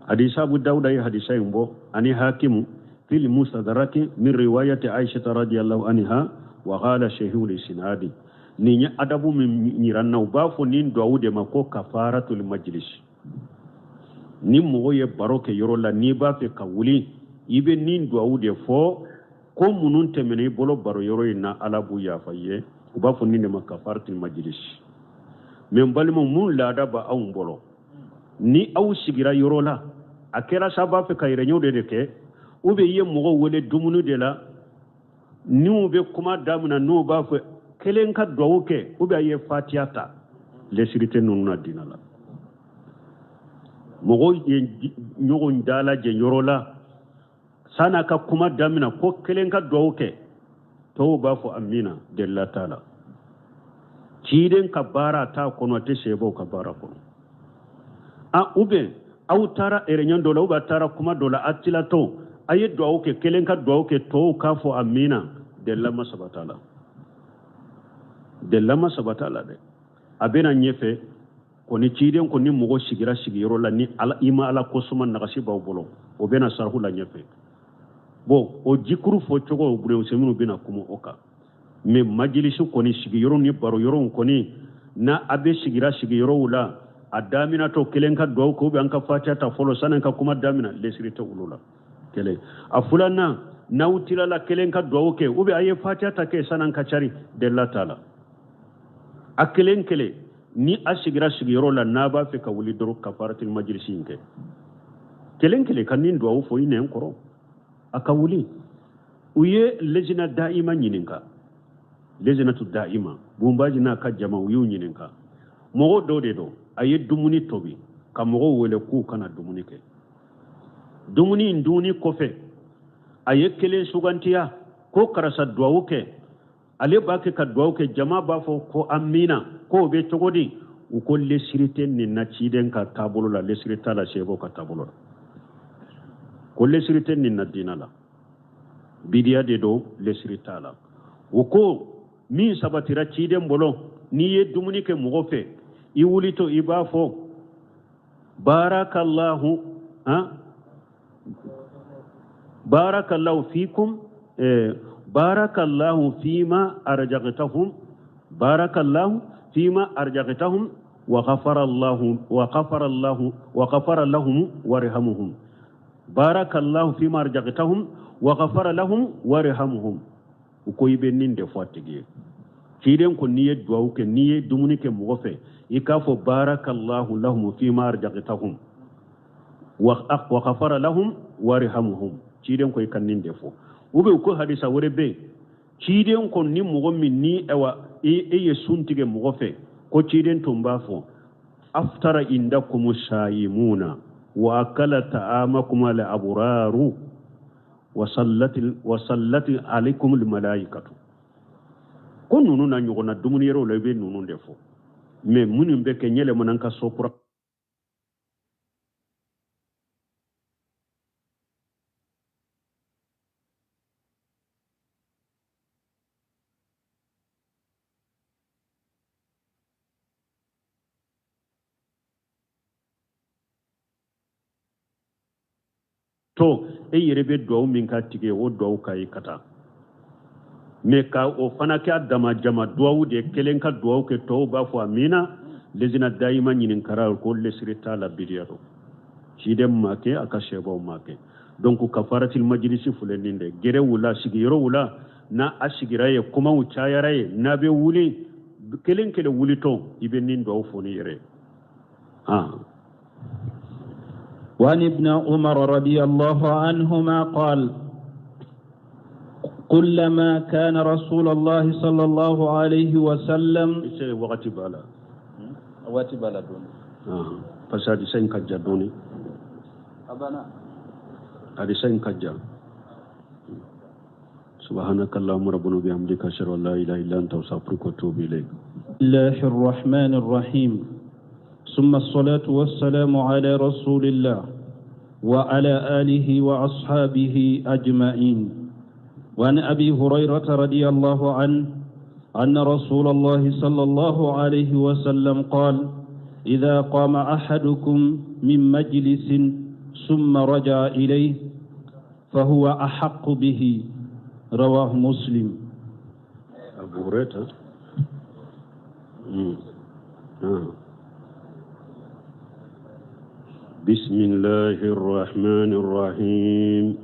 [SPEAKER 2] Hadisa Abu Dawuda ye hadisa in bɔ ani Hakimu fil mustadraki min riwayati Aisha radiyallahu anha wa qala shehul isnadi. Nin ye adabu min yira n na, u b'a fɔ nin duwawu de ma ko kafaratul majlis. Ni mɔgɔ ye baro kɛ yɔrɔ la, n'i b'a fɛ ka wuli, i bɛ nin duwawu de fɔ, ko minnu tɛmɛna i bolo baro yɔrɔ in na, Ala b'u yafa i ye. U b'a fɔ nin de ma kafaratul majlis. Mais n balimaw, mun laada b'anw bolo, ni aw sigira yɔrɔ la, a kɛra sa b'a fɛ ka yɛrɛɲɛw de kɛ, ou bien i ye mɔgɔw wele dumuni de la, n'u bɛ kuma daminɛ, n'u b'a fɔ kelen ka duwawu kɛ, ou bien a ye fatiya ta, lesiri tɛ ninnu na diinɛ la. Mɔgɔw ye ɲɔgɔn dalajɛ yɔrɔ la, san'a ka kuma daminɛ, ko kelen ka duwawu kɛ, tɔw b'a fɔ amina, delila t'a la. Ciden ka baara t'a kɔnɔ, a tɛ sɛbɛw ka baara kɔnɔ. A ou bien aw taara réunion dɔ la, ou bien a taara kuma dɔ la, a tilatɔ a ye duwawu kɛ, kelen ka duwawu kɛ, tɔw k'a fɔ amina, delila ma sabata la. Delila ma sabata la dɛ. A bɛna ɲɛfɛ kɔni, ciden ko ni mɔgɔ sigira sigiyɔrɔ la, ni ala i ma ala ko suma, nagasi b'aw bolo, o bɛna saraku la ɲɛfɛ. Bon, o jikuru fɔ cogo, o minnu bɛna kuma o kan. Mais majilisi kɔni, sigiyɔrɔ ni baro yɔrɔw kɔni, n'a a bɛ sigira sigiyɔrɔw la, a daminɛtɔ kelen ka duwawu kɛ, ou bien an ka fatiya ta fɔlɔ sanni ka kuma daminɛ, lesiri tɛ olu la. Kelen. A filanan, n'aw tilala kelen ka duwawu kɛ, ou bien a ye fatiya ta kɛ sanni an ka cari, delila t'a la. A kelen kelen ni a sigira sigiyɔrɔ la, n'a b'a fɛ ka wuli dɔrɔn, kafaratul majlisi in kɛ. Kelen kelen ka nin duwawu fɔ i nɛn kɔrɔ, a ka wuli. U ye lejina da'ima ɲininka, lejinatu da'ima, bunbaji n'a ka jama, u y'u ɲininka. Mɔgɔ dɔ de don, a ye dumuni tobi ka mɔgɔw wele k'u kana dumuni kɛ. Dumuni in dunni kɔfɛ, a ye kelen sugantiya ko karisa duwawu kɛ. Ale b'a kɛ ka duwawu kɛ, jama b'a fɔ ko amina, k'o bɛ cogo di? U ko lesiri tɛ nin na ciden ka taabolo la, lesiri t'a la sɛbɛw ka taabolo la. Ko lesiri tɛ nin na diinɛ la, bidiya de don, lesiri t'a la. U ko min sabatira ciden bolo, n'i ye dumuni kɛ mɔgɔ fɛ, i wulitɔ i b'a fɔ barakallahu, han, barakallahu fikum, barakallahu fima arjaqtahum, barakallahu fima arjaqtahum, wa ghafara Allahu, wa ghafara Allahu, wa ghafara lahum warhamhum. Barakallahu fima arjaqtahum wa ghafara lahum warhamhum. U ko i bɛ nin de fɔ a tigi ye. Ciden ko n'i ye duwawu kɛ, n'i ye dumuni kɛ mɔgɔ fɛ, i k'a fɔ barakallahu lahum fima arjaqtahum wa ghafara lahum warhamhum. Ciden ko i ka nin de fɔ. U bɛ ko hadisa wɛrɛ bɛ yen, ciden ko ni mɔgɔ min ni ayiwa e ye sun tigɛ mɔgɔ fɛ, ko ciden tun b'a fɔ aftara indakum sayimuna wa akala ta'amakum al abraru wa sallati alaykum al malaikatu. Ko ninnu na ɲɔgɔnna dumuni yɔrɔw la, i bɛ ninnu de fɔ. Mais minnu bɛ kɛ ɲɛlɛmana ka so kura to, e yɛrɛ bɛ duwawu min k'a tigi ye, o duwawu ka ye ka taa. Mais ka o fana kɛ a dama jama duwawu de, kelen ka duwawu kɛ, tɔw b'a fɔ amina. Lejina dayima ɲininkara ko lesiri t'a la, bidiya don. Ciden ma kɛ, a ka sɛbaw ma kɛ. Donc kafaratil majilisi filɛ nin de, gɛrɛ wula, sigiyɔrɔ wula, n'a a sigira ye, kumaw cayara ye, n'a bɛ wuli kelen kelen wulitɔ, i bɛ nin duwawu fɔ n'i yɛrɛ ye.
[SPEAKER 1] وعن ابن عمر رضي الله عنهما قال كلما كان رسول الله صلى الله عليه وسلم.
[SPEAKER 2] Wagati b'a la.
[SPEAKER 1] Waati b'a la dɔɔni.
[SPEAKER 2] Parce que hadisa in ka jan dɔɔni.
[SPEAKER 1] A banna.
[SPEAKER 2] Hadisa in ka jan. سبحانك اللهم ربنا وبحمدك، أشهد أن لا إله إلا أنت، أستغفرك وأتوب إليك.
[SPEAKER 1] الله الرحمن الرحيم، ثم الصلاة والسلام على رسول الله وعلى آله وأصحابه أجمعين. وعن أبي هريرة رضي الله عنه أن رسول الله صلى الله عليه وسلم قال: إذا قام أحدكم من مجلس ثم رجع إليه فهو أحق به. رواه مسلم.
[SPEAKER 2] أبو هريرة آه. بسم الله الرحمن الرحيم،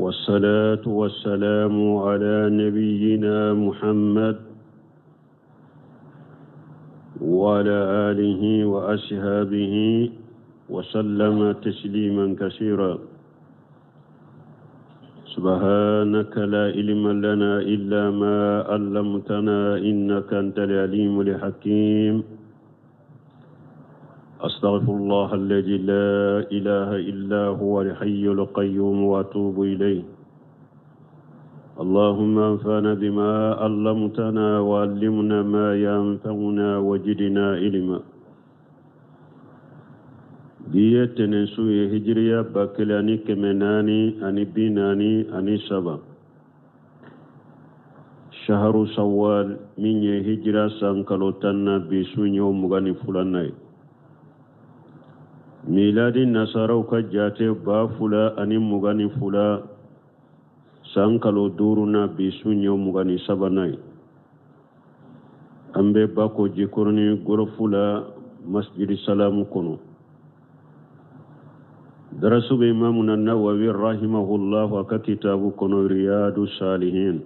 [SPEAKER 2] والصلاة والسلام على نبينا محمد وعلى آله وأصحابه وسلم تسليما كثيرا. سبحانك لا علم لنا إلا ما علمتنا إنك أنت العليم الحكيم. أستغفر الله الذي لا إله إلا هو الحي القيوم وأتوب إليه. اللهم انفعنا بما علمتنا وعلمنا ما ينفعنا وزدنا علما. Bi ye tɛnɛnsu ye, hijiriya 1443, shaharu sawal, min ye hijira san kalo 10 na, bi su ye o 22nan ye. Miladi nasaraw ka jate, 2022, san kalo 5 na, bi su ye o 23nan ye. An bɛ Bako Jikɔrɔni gɔrɔfu la, Masjidi Salamu kɔnɔ. Darasu bɛ Imamuna Nawawi rahimahullahu a ka kitabu kɔnɔ, Riyadu Salihin,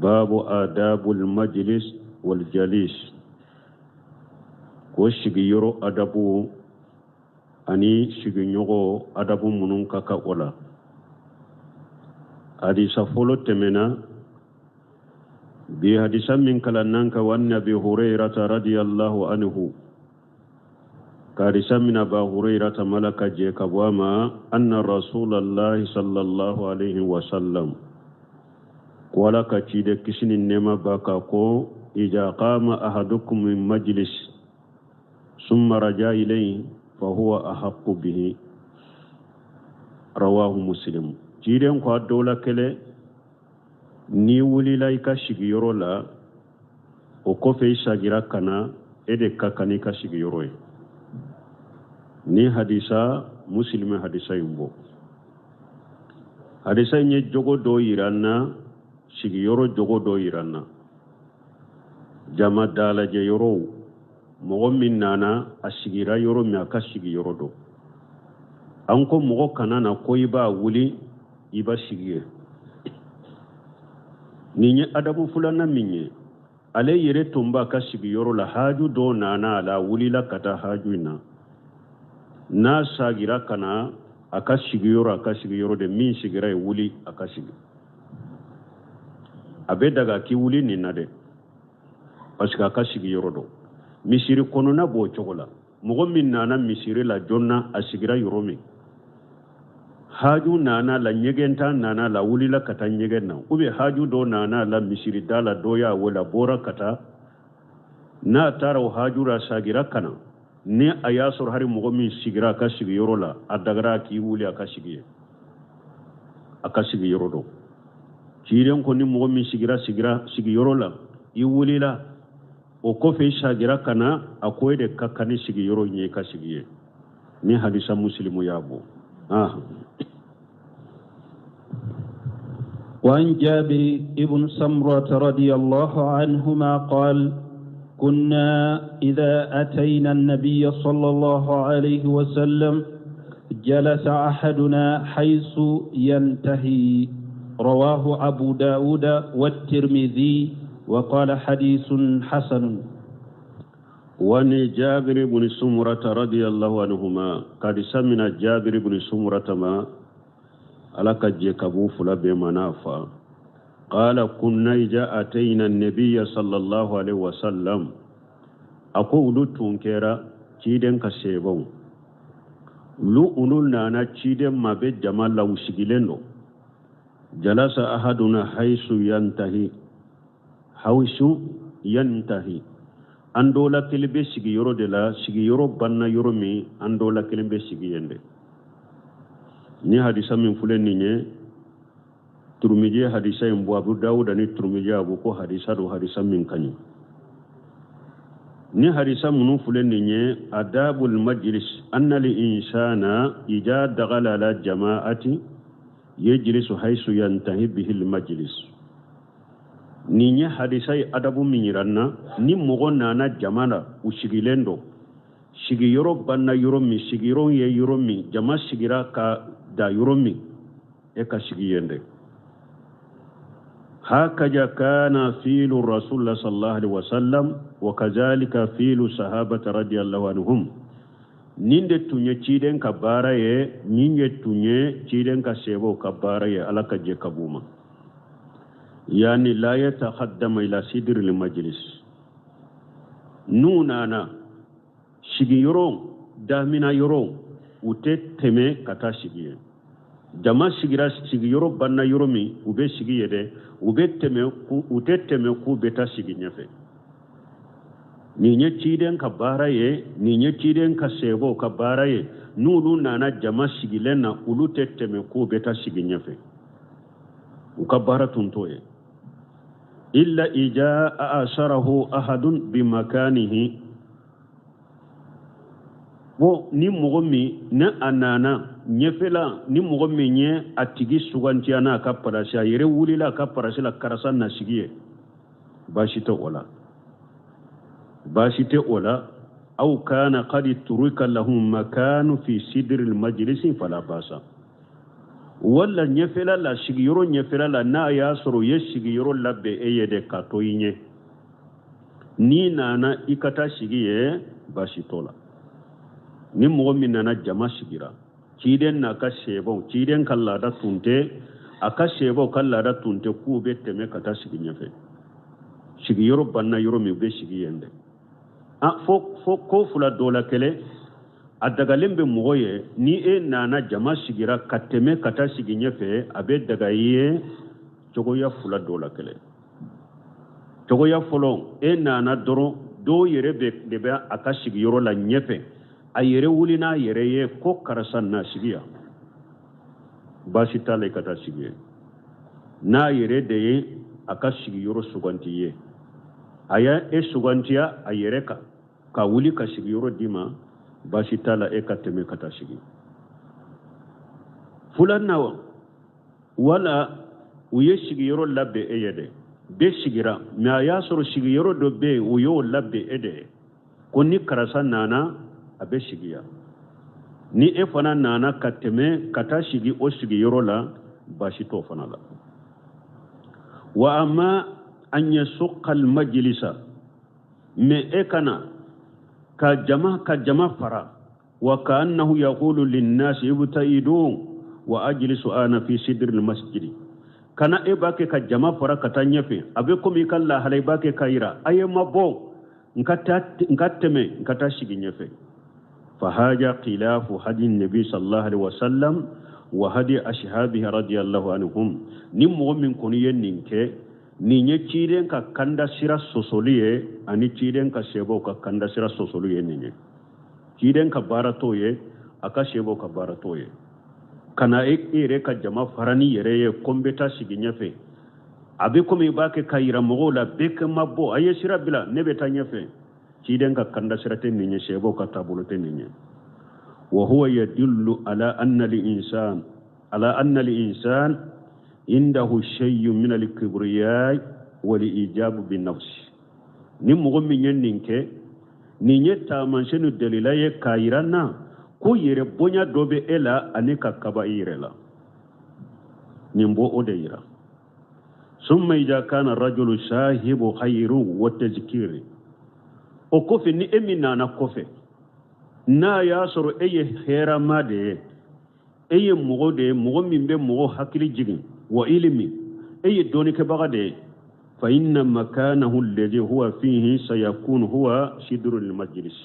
[SPEAKER 2] babu adabul majlis wal jalis, ko sigiyɔrɔ adabu ani sigiɲɔgɔn adabu minnu ka kan o la. Hadisa fɔlɔ tɛmɛna. Bi hadisa min kalannan ka, wa an Abi Hurairata radiyallahu anhu, ka hadisa min Aba Hurairata mala ka jɛ ka bɔ a ma, anna rasulallahi sallallahu alaihi wasallam, ko Ala ka ciden, kisi ni nɛɛma b'a kan, ko iza qama ahadukum min majlis summa raja ilayhi fahuwa ahaqqu bihi. Rawahu Muslim. Ciden ko a dɔ la kelen, n'i wulila i ka sigiyɔrɔ la, o kɔfɛ i sagira ka na, e de ka kan n'i ka sigiyɔrɔ ye. Ni hadisa Muslimi hadisa in bɔ, hadisa in ye jogo dɔ yira an na, sigiyɔrɔ jogo dɔ yira an na. Jama dalajɛ yɔrɔw, mɔgɔ min nana a sigira yɔrɔ min, a ka sigiyɔrɔ dɔn. An ko mɔgɔ kana na ko i b'a wuli, i b'a sigi yen. Nin ye adabu filanan min ye, ale yɛrɛ tun b'a ka sigiyɔrɔ la, haju dɔ nana a la, a wulila ka taa haju in na. N'a sagira ka na a ka sigiyɔrɔ, a ka sigiyɔrɔ de min sigira ye, wuli a ka sigi. A bɛ daga k'i wuli nin na dɛ, parce que a ka sigiyɔrɔ don. Misiri kɔnɔna b'o cogo la. Mɔgɔ min nana misiri la joona, a sigira yɔrɔ min, Haju nana la, ɲɛgɛntaa nana la, wulila ka taa ɲɛgɛn na, ou bien haju dɔ nana la misiri da la, dɔ y'a wele, a bɔra ka taa. N'a taara o haju la, sagira ka na, ni a y'a sɔrɔ hari mɔgɔ min sigira a ka sigiyɔrɔ la, a dagara k'i wuli a ka sigi yen, a ka sigiyɔrɔ dɔn. Ciden ko ni mɔgɔ min sigira sigiyɔrɔ la, i wulila o kɔfɛ, i sagira ka na, a ko e de ka kan ni sigiyɔrɔ in ye, i ka sigi yen. Ni hadisa Musilimu y'a bɔ.
[SPEAKER 1] وعن جابر بن سمرة رضي الله عنهما قال: كنا إذا أتينا النبي صلى الله عليه وسلم جلس أحدنا حيث ينتهي. رواه أبو داود والترمذي وقال حديث حسن.
[SPEAKER 2] وعن جابر بن سمرة رضي الله عنهما قد سمنا جابر بن سمرة ما ala ka jɛ ka b'u fila bɛɛ ma n'a fa. قال: كنا إذا أتينا النبي صلى الله عليه وسلم, a ko olu tun kɛra ciden ka sebaw, olu nana ciden ma bɛ jama la, u sigilen don, جلس أحدنا حيث ينتهي حيث ينتهي, an dɔ la kelen bɛ sigi yɔrɔ de la, sigiyɔrɔ banna yɔrɔ min, an dɔ la kelen bɛ sigi yen de. Ni hadisa min filɛ nin ye, Turumiji hadisa in bɔ, Abu Dawuda ni Turumiji a bɔ ko hadisa don, hadisa min ka ɲi. Ni hadisa minnu filɛ nin ye, آداب المجلس أن الإنسان إذا دخل على جماعة يجلس حيث ينتهي به المجلس. Nin ye hadisa ye adabu min yira n na, ni mɔgɔ nana jama la, u sigilen don, sigiyɔrɔ banna yɔrɔ min, sigiyɔrɔ ye yɔrɔ min, jama sigira ka da yɔrɔ min, e ka sigi yen dɛ. هكذا كان فعل رسول الله صلى الله عليه وسلم وكذلك فعل الصحابة رضي الله عنهم. Nin de tun ye ciden ka baara ye, nin ye tun ye ciden ka sebaw ka baara ye, ala ka jɛ ka b'u ma. يعني لا يتقدم إلى صدر المجلس. N'u nana sigiyɔrɔ damina yɔrɔ, u tɛ tɛmɛ ka taa sigi yen. Jama sigira, sigiyɔrɔ banna yɔrɔ min, u bɛ sigi yen dɛ. U bɛ tɛmɛ, u tɛ tɛmɛ k'u bɛ taa sigi ɲɛfɛ. Nin ye ciden ka baara ye, nin ye ciden ka sebaw ka baara ye. N'olu nana jama sigilen na, olu tɛ tɛmɛ k'u bɛ taa sigi ɲɛfɛ, u ka baara tun t'o ye. إلا إذا آثره أحد بمكانه. Bon, ni mɔgɔ min ni a nana ɲɛfɛla, ni mɔgɔ min ye a tigi sugantiya n'a ka palasi, a yɛrɛ wulila a ka palasi la, karisa na sigi ye, baasi tɛ o la, baasi tɛ o la. أو كان قد ترك له مكان في صدر المجلس فلا بأس. Wala ɲɛfɛla la, sigiyɔrɔ ɲɛfɛla la, n'a y'a sɔrɔ u ye sigiyɔrɔ labɛn e ye de ka to i ɲɛ, n'i nana i ka taa sigi ye, baasi t'o la. Ni mɔgɔ min nana, jama sigira, ciden n'a ka sebaw, ciden ka laada tun tɛ, a ka sebaw ka laada tun tɛ k'u bɛ tɛmɛ ka taa sigi ɲɛfɛ. Sigiyɔrɔ banna yɔrɔ min, u bɛ sigi yen dɛ. A fo ko fila dɔ la kelen, a dagalen bɛ mɔgɔ ye, ni e nana jama sigira, ka tɛmɛ ka taa sigi ɲɛfɛ, a bɛ daga i ye cogoya fila dɔ la kelen. Cogoya fɔlɔ, e nana dɔrɔn, dɔw yɛrɛ bɛ de bɛ a ka sigiyɔrɔ la ɲɛfɛ, a yɛrɛ wuli n'a yɛrɛ ye ko karisa na sigi yan, baasi t'a la, i ka taa sigi yen. N'a yɛrɛ de ye a ka sigiyɔrɔ suganti ye, a y'a e sugantiya a yɛrɛ kan ka wuli ka sigiyɔrɔ d'i ma, baasi t'a la, e ka tɛmɛ ka taa sigi. Filanan, wala u ye sigiyɔrɔ labɛn e ye dɛ, bɛɛ sigira, mɛ a y'a sɔrɔ sigiyɔrɔ dɔ bɛ yen, u y'o labɛn e de ye ko ni karisa nana, a bɛ sigi yan. Ni e fana nana ka tɛmɛ ka taa sigi o sigiyɔrɔ la, baasi t'o fana la. وأما أن يشق المجلس, mɛ e kana ka jama fara, وكأنه يقول للناس ابتعدوا وأجلس أنا في صدر المسجد, kana e b'a kɛ ka jama fara ka taa ɲɛfɛ, a bɛ komi i ka lahala i b'a kɛ ka yira a ye ma bɔ, n ka taa, n ka tɛmɛ, n ka taa sigi ɲɛfɛ. فهذا خلاف هدي النبي صلى الله عليه وسلم. Wa hadi ashabihi radiyallahu anhum. Ni mɔgɔ min kɔni ye nin kɛ, nin ye ciden ka kanda sira sɔsɔli ye, ani ciden ka sebaw ka kanda sira sɔsɔli ye nin ye. Ciden ka baara t'o ye, a ka sebaw ka baara t'o ye. Ka na e yɛrɛ ka jama fara n'i yɛrɛ ye ko n bɛ taa sigi ɲɛfɛ, a bɛ komi i b'a kɛ ka yira mɔgɔw la bɛɛ ka ma bɔ, a ye sira bila, ne bɛ taa ɲɛfɛ. Ciden ka kanda sira tɛ nin ye, sebaw ka taabolo tɛ nin ye. Wa huwa yadullu ala anna al-insan ala anna al-insan indahu shay'un min al-kibriya wal ijab bin nafs. Ni mɔgɔ min ye nin kɛ, nin ye taamasiyɛn ni dalila ye k'a yira n na ko yɛrɛ bonya dɔ bɛ e la ani ka kaba i yɛrɛ la. Nin b'o o de yira. Summa ida kana rajulu sahibu khayru wa tazkiri. O kɔfɛ, ni e min nana kɔfɛ, n'a y'a sɔrɔ e ye hɛrɛma de ye, e ye mɔgɔ de ye, mɔgɔ min bɛ mɔgɔ hakili jigin, wa ilimi, e ye dɔnnikɛbaga de ye, fa inna makanahu alladhi huwa fihi sayakun huwa sidru lmajlis.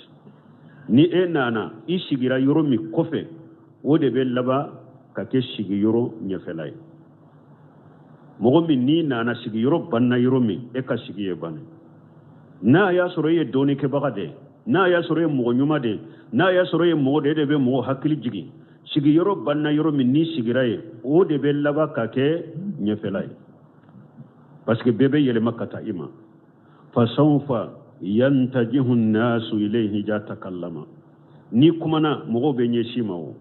[SPEAKER 2] Ni e nana i sigira yɔrɔ min kɔfɛ, o de bɛ laban ka kɛ sigiyɔrɔ ɲɛfɛla ye. Mɔgɔ min n'i nana sigiyɔrɔ banna yɔrɔ min, e ka sigi ye banni. N'a y'a sɔrɔ e ye dɔnnikɛbaga de ye, n'a y'a sɔrɔ e ye mɔgɔ ɲuman de ye, n'a y'a sɔrɔ e ye mɔgɔ de ye, e de bɛ mɔgɔ hakili jigin, sigiyɔrɔ banna yɔrɔ min n'i sigira yen, o de bɛ laban ka kɛ ɲɛfɛla ye, parce que bɛɛ bɛ yɛlɛma ka taa i ma. Fasawfa yantajihu nnasu ilayhi ja takallama. N'i kumana, mɔgɔw bɛ ɲɛsin ma o.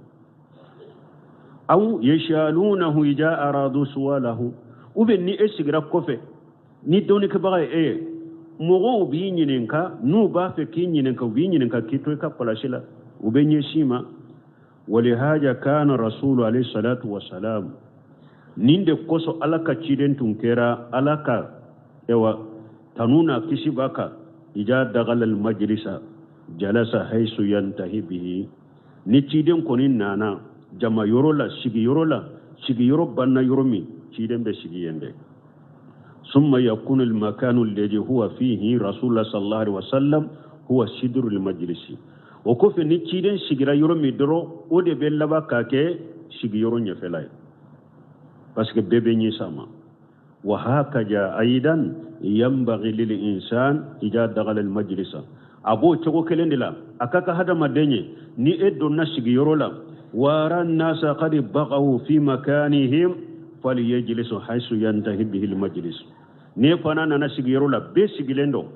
[SPEAKER 2] Aw yashalunahu ija aradu suwalahu. Ou bien ni e sigira kɔfɛ, ni dɔnnikɛbaga ye e ye, mɔgɔw b'i ɲininka, n'u b'a fɛ k'i ɲininka, u b'i ɲininka k'i to i ka palasi la, u bɛ ɲɛsin ma. Walihaja kana rasulu alayhi salatu wasalam. Nin de kosɔn Ala ka ciden tun kɛra, Ala ka ewa tanu n'a kisi b'a kan, ija dagala almajlisa jalasa haisu yantahi bihi. Ni ciden kɔni nana jama yɔrɔ la, sigiyɔrɔ la, sigiyɔrɔ banna yɔrɔ min, ciden bɛ sigi yen dɛ. Summa yakunu almakanu alladhi huwa fihi rasulullah sallallahu alaihi wasallam huwa sidru almajlisi. O kɔfɛ, ni ciden sigira yɔrɔ min dɔrɔn, o de bɛ laban ka kɛ sigiyɔrɔ ɲɛfɛla ye, parce que bɛɛ bɛ ɲɛsin a ma. Wa hakaja aidan yanbaghi lil insan ida dagala al majlisa. A b'o cogo kelen de la, a ka kan hadamaden ye, ni e donna sigiyɔrɔ la, wara nasa qad bagaw fi makanihim falyajlisu haythu yantahi bihi al majlis. N'e fana nana sigiyɔrɔ la, bɛɛ sigilen don,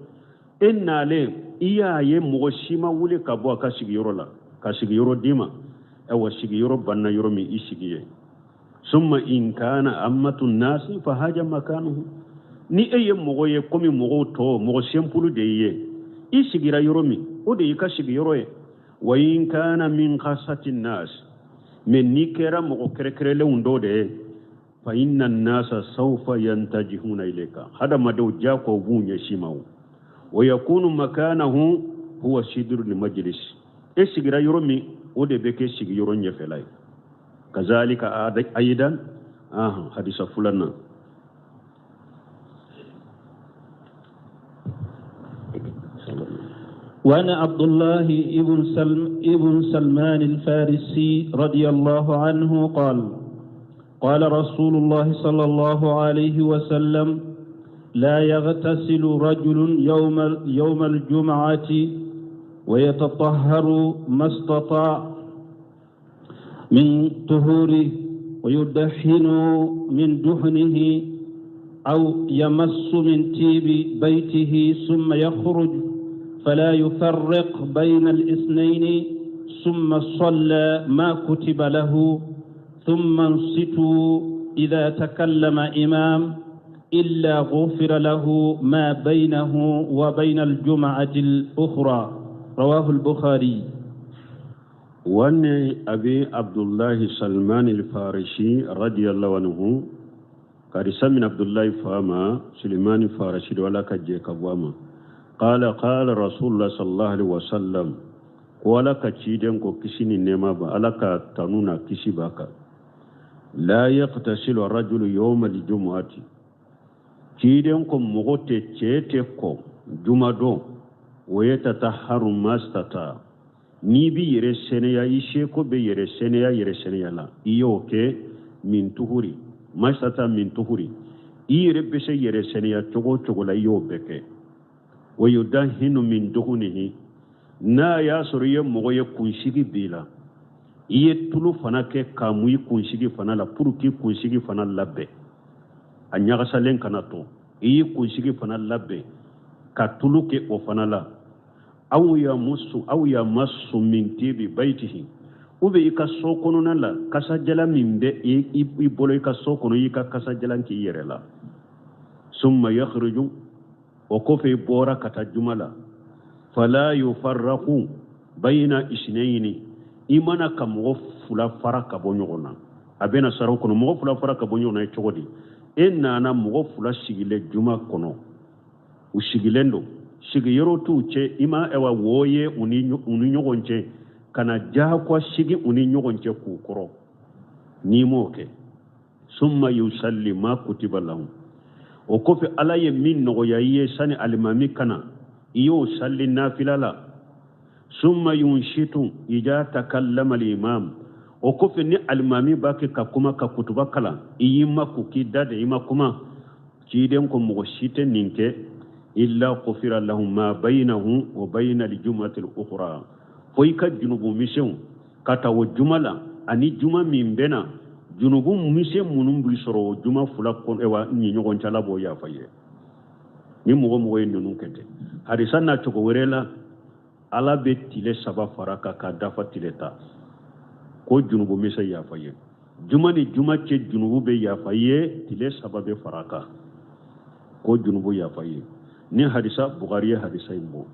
[SPEAKER 2] e nalen i y'a ye mɔgɔ si ma wuli ka bɔ a ka sigiyɔrɔ la ka sigiyɔrɔ d'i ma, ayiwa sigiyɔrɔ banna yɔrɔ min, i sigi yen. Summa in kana ammatu nasi fa haja makanuhu. Ni e ye mɔgɔ ye komi mɔgɔw tɔ, mɔgɔ simple de ye, i sigira yɔrɔ min, o de y'i ka sigiyɔrɔ ye. Wa in kana min khasati nas, mais n'i kɛra mɔgɔ kɛrɛkɛrɛlenw dɔ de ye, fa inna nasa sawfa yantajihuna ilayka. Hadamadenw diyagoya u b'u ɲɛsin ma o. Wa yakunu makanahu huwa sidru majlis. E sigira yɔrɔ min, o de bɛ kɛ sigiyɔrɔ ɲɛfɛla ye. Kazalika aidan, hadisa fulanna.
[SPEAKER 1] وعن عبد الله ابن سلمان الفارسي رضي الله عنه قال: قال رسول الله صلى الله عليه وسلم: لا يغتسل رجل يوم الجمعة ويتطهر ما استطاع من طهوره ويدهن من دهنه أو يمس من تيب بيته ثم يخرج فلا يفرق بين الاثنين ثم صلى ما كتب له ثم انصتوا إذا تكلم إمام إلا غفر له ما بينه وبين الجمعة الأخرى. رواه البخاري.
[SPEAKER 2] وأن أبي عبد الله سلمان الفارسي رضي الله عنه كارثة من عبد الله فاما سليمان الفارسي ولا كجيك أبواما قال قال رسول الله صلى الله عليه وسلم ولا كتشيدن كو كسيني نيما با ألا كتنونا كسي باكا لا يغتسل الرجل يوم الجمعة تشيدن كو مغوتي تشيتي كو جمعة ويتطهر ما استطاع. N'i b'i yɛrɛ sɛnɛya, i seko bɛ yɛrɛ sɛnɛya, yɛrɛ sɛnɛya la, i y'o kɛ min tuhuri masata min tuhuri, i yɛrɛ bɛ se yɛrɛ sɛnɛya cogo o cogo la, i y'o bɛɛ kɛ. Wa yudahinu min duhunihi, n'a y'a sɔrɔ i ye mɔgɔ ye kunsigi b'i la, i ye tulu fana kɛ k'a mu i kunsigi fana la pour k'i kunsigi fana labɛn, a ɲagasalen kana to, i y'i kunsigi fana labɛn ka tulu kɛ o fana la. Aw yamusu aw yamassu min tibi baytihi, ou bien i ka so kɔnɔna la kasajalan min bɛ i bolo i ka so kɔnɔ, i ka kasajalan k'i yɛrɛ la. Summa yakhruju, o kɔfɛ i bɔra ka taa juma la. Fala yufarraqu bayna isnayni, i man ka mɔgɔ fila fara ka bɔ ɲɔgɔn na. A bɛna saraw kɔnɔ, mɔgɔ fila fara ka bɔ ɲɔgɔn na ye cogo di? E nana mɔgɔ fila sigilen juma kɔnɔ, u sigilen don, sigiyɔrɔ t'u cɛ, i ma ɛwa wo ye u ni ɲɔgɔn cɛ, ka na diyagoya sigi u ni ɲɔgɔn cɛ k'u kɔrɔ. N'i m'o kɛ, summa yusalli ma kutiba lahu, o kɔfɛ ala ye min nɔgɔya i ye sani alimami ka na, i y'o salli nafila la. Summa yunshitu ija takallama al-imam, o kɔfɛ ni alimami b'a kɛ ka kuma ka kutuba kalan, i y'i makun k'i da de, i ma kuma. Ciden ko mɔgɔ si tɛ nin kɛ illa ghufira lahu ma baynahu wa bayna al-jum'ati al-ukhra, fo i ka junubu misɛnw ka taa o juma la ani juma min bɛ na, junubu misɛn minnu b'i sɔrɔ o juma fila kɔnɔ, wa ni ɲɔgɔn cɛ, Ala b'o yafa i ye. Ni mɔgɔ mɔgɔ ye ninnu kɛ ten, hadisa na cogo wɛrɛ la, ala bɛ tile 3 fara kan k'a dafa tile 10, ko junubu misɛn yafa i ye. Juma ni juma cɛ junubu bɛ yafa i ye, tile 3 bɛ fara kan ko junubu yafa i ye. Ni hadisa Bukhari ye hadisa in bɔ.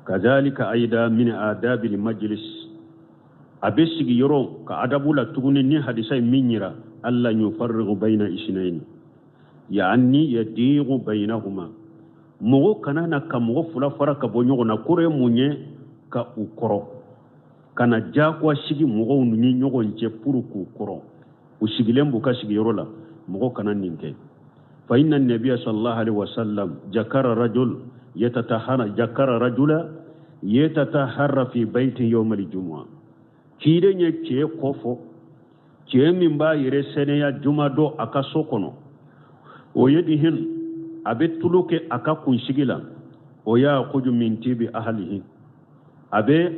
[SPEAKER 2] Kazalika ayida min adabil majlis, a bɛ sigi yɔrɔ ka adabu la tuguni ni hadisa in min yira, alla yufarrigu bayna isnayn, yaani yadigu baynahuma, mɔgɔ kana na ka mɔgɔ fila fara ka bɔ ɲɔgɔn na. Kɔrɔ ye mun ye? Ka u kɔrɔ, ka na diyagoya sigi mɔgɔw ni ɲɔgɔn cɛ pour k'u kɔrɔ, u sigilen b'u ka sigiyɔrɔ la, mɔgɔ kana nin kɛ. Fa inna nabiya sallallahu alaihi wasallam jakara rajul yatatahara, jakara rajula yatatahara fi baiti yawm al-jumu'a, ciden ye cɛ kɔfɔ, cɛ min b'a yɛrɛ sɛnɛya juma don a ka so kɔnɔ, o ye dihin, a bɛ tulu kɛ a ka kunsigi la, o y'a kuju min tibi ahalihi, a bɛ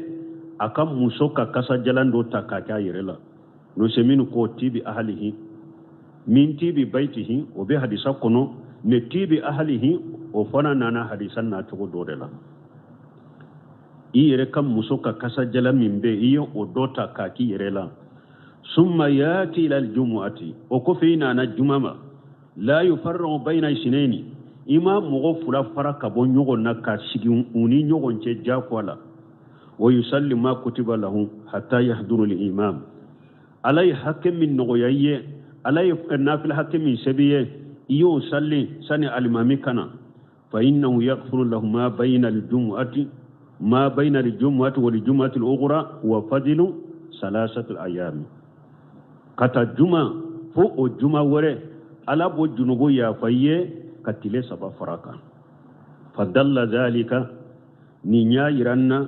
[SPEAKER 2] a ka muso ka kasajalan dɔ ta k'a kɛ a yɛrɛ la. N'o se minnu ko tibi ahalihi min tibi baitihi, o bɛ hadisa kɔnɔ, mɛ tibi ahalihi o fana nana hadisa nacogo dɔ de la. I yɛrɛ ka muso ka kasajalan min bɛ i ye o dɔ ta k'a k'i yɛrɛ la. Summa yati ila aljumu'ati, o kɔfɛ i nana juma ma, la yufarriqu bayna isnaini, i ma mɔgɔ fila fara ka bɔ ɲɔgɔn na ka sigi u ni ɲɔgɔn cɛ diyagoya la. Wa yusalli ma kutiba lahu hatta yahduru al-imam, ala ye hakɛ min nɔgɔya i ye, ala ye nafila hakɛ min sɛbɛn i ye, i y'o salli sani alimami ka na. Fa innahu yaghfiru lahu ma bayna al-jumu'ati, ma bayna al-jumu'ati wal jumu'ati al-ukhra wa fadlu salasati al-ayam, ka taa juma fo o juma wɛrɛ, ala b'o junubu yafa i ye ka tile 3 fara kan. Fadalla dhalika, nin y'a yira n na,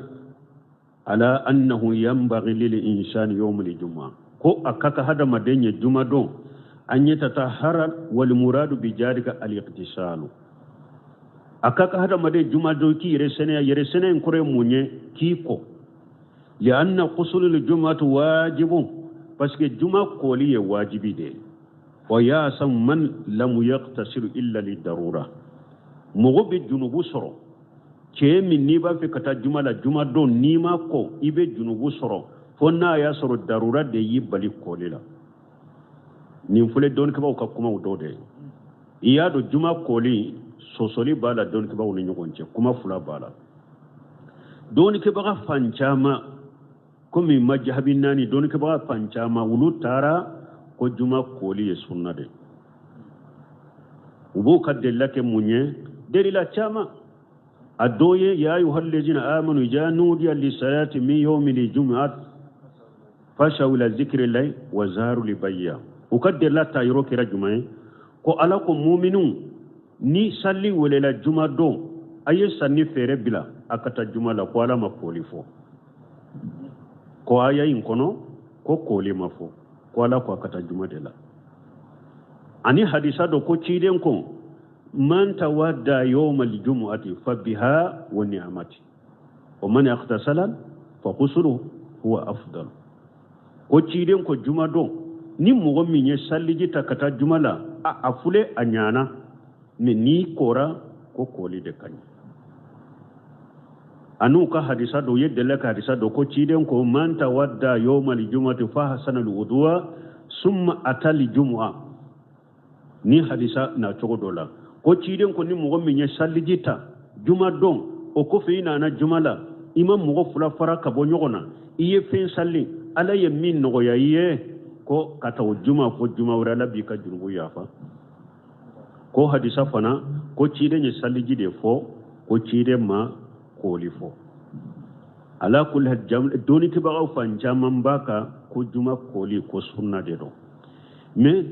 [SPEAKER 2] ala annahu yanbaghi lil insani yawm al-jumu'a, ko a ka kan hadamaden ye juma don an yatatahara, wal muradu bi jalika al-iqtisalu, a ka kan hadamaden juma don k'i yɛrɛ sɛnɛya. Yɛrɛ sɛnɛ in kɔrɔ ye mun ye? K'i ko lianna qusulul jumu'ati wajibun, parce que juma koli ye wajibi de ye. Wa yasam man lam yaqtasilu illa lidarura, mɔgɔ bɛ junubu sɔrɔ, cɛ min n'i b'a fɛ ka taa juma la juma don n'i ma ko i bɛ junubu sɔrɔ, fo n'a y'a sɔrɔ darura de y'i bali kɔli la. Nin filɛ dɔnnikɛbaaw ka kumaw dɔw de ye. I y'a dɔn juma kɔli sɔsɔli b'a la dɔnnikɛbaaw ni ɲɔgɔn cɛ, kuma fila b'a la. Dɔnnikɛbaga fan caman, komi majahabi naani, dɔnnikɛbaga fan caman olu taara ko juma kɔli ye sunna de. U b'o ka delila kɛ mun ye? Delila caman. A dɔ ye ya ayyuhal ladzina amanu idza nudiya lis-salati min yawmil jumu'at fas'aw ila zikrillahi wa zaru libayya. U ka delila ta yɔrɔ kɛra jumɛn ye? Ko ala ko muminu ni sali welela juma don, a ye sanni feere bila, a ka taa juma la, ko Ala ma koli fɔ, ko aya in kɔnɔ ko koli ma fɔ, ko Ala ko a ka taa juma de la. Ani hadisa dɔ ko ciden ko man tawadda yawma aljumu'ati fa biha wa ni'mati wa man ightasala fa ghusluhu huwa afdal. Ko ciden ko juma don ni mɔgɔ min ye saliji ta ka taa juma la, a fule a ɲana, mais n'i kora ko koli de ka ɲi. An'u ka hadisa dɔ, u ye dɛlɛ ka hadisa dɔ ko ciden ko man tawadda yawma aljumu'ati fa hasana alwudu'a summa ata aljumu'a. Ni hadisa na cogo dɔ la ko ciden ko ni mɔgɔ min ye saliji ta juma don, o kɔfɛ i nana juma la, i ma mɔgɔ fila fara ka bɔ ɲɔgɔn na, i ye fɛn sali, Ala ye min nɔgɔya i ye, ko ka taa o juma fo juma wɛrɛ, Ala b'i ka jurumu yafa. Ko hadisa fana ko ciden ye saliji de fɔ, ko ciden ma koli fɔ. Ala kulli hal, dɔnnikɛbagaw fan caman b'a kan ko juma koli ko sunna de don, mais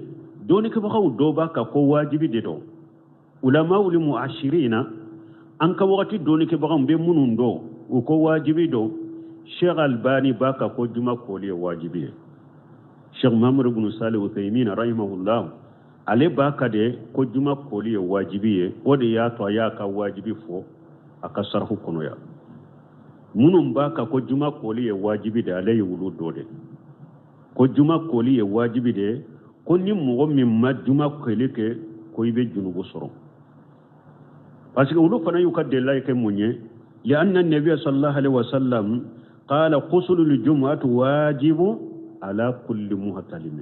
[SPEAKER 2] dɔnnikɛbagaw dɔw b'a kan ko wajibi de don. Ulamawul mu'ashirina, an ka wagati dɔnnikɛbagaw bɛ minnu dɔn, u ko wajibi don. Sheikh Albani b'a kan ko juma koli ye wajibi ye. Sheikh Muhammad ibn Salih Uthaymin rahimahullah, ale b'a kan de ko juma koli ye wajibi ye. O de y'a to a y'a ka wajibi fɔ a ka sarafu kɔnɔ yan. Minnu b'a kan ko juma koli ye wajibi de, ale ye olu dɔ de ko juma koli ye wajibi de, ko ni mɔgɔ min ma juma koli kɛ, ko i bɛ junubu sɔrɔ. Parce que olu fana y'u ka delila kɛ mun ye? Lianna nabiya sallallahu alaihi wasallam qala ghuslu jumu'ati wajibu ala kulli muhtalimi.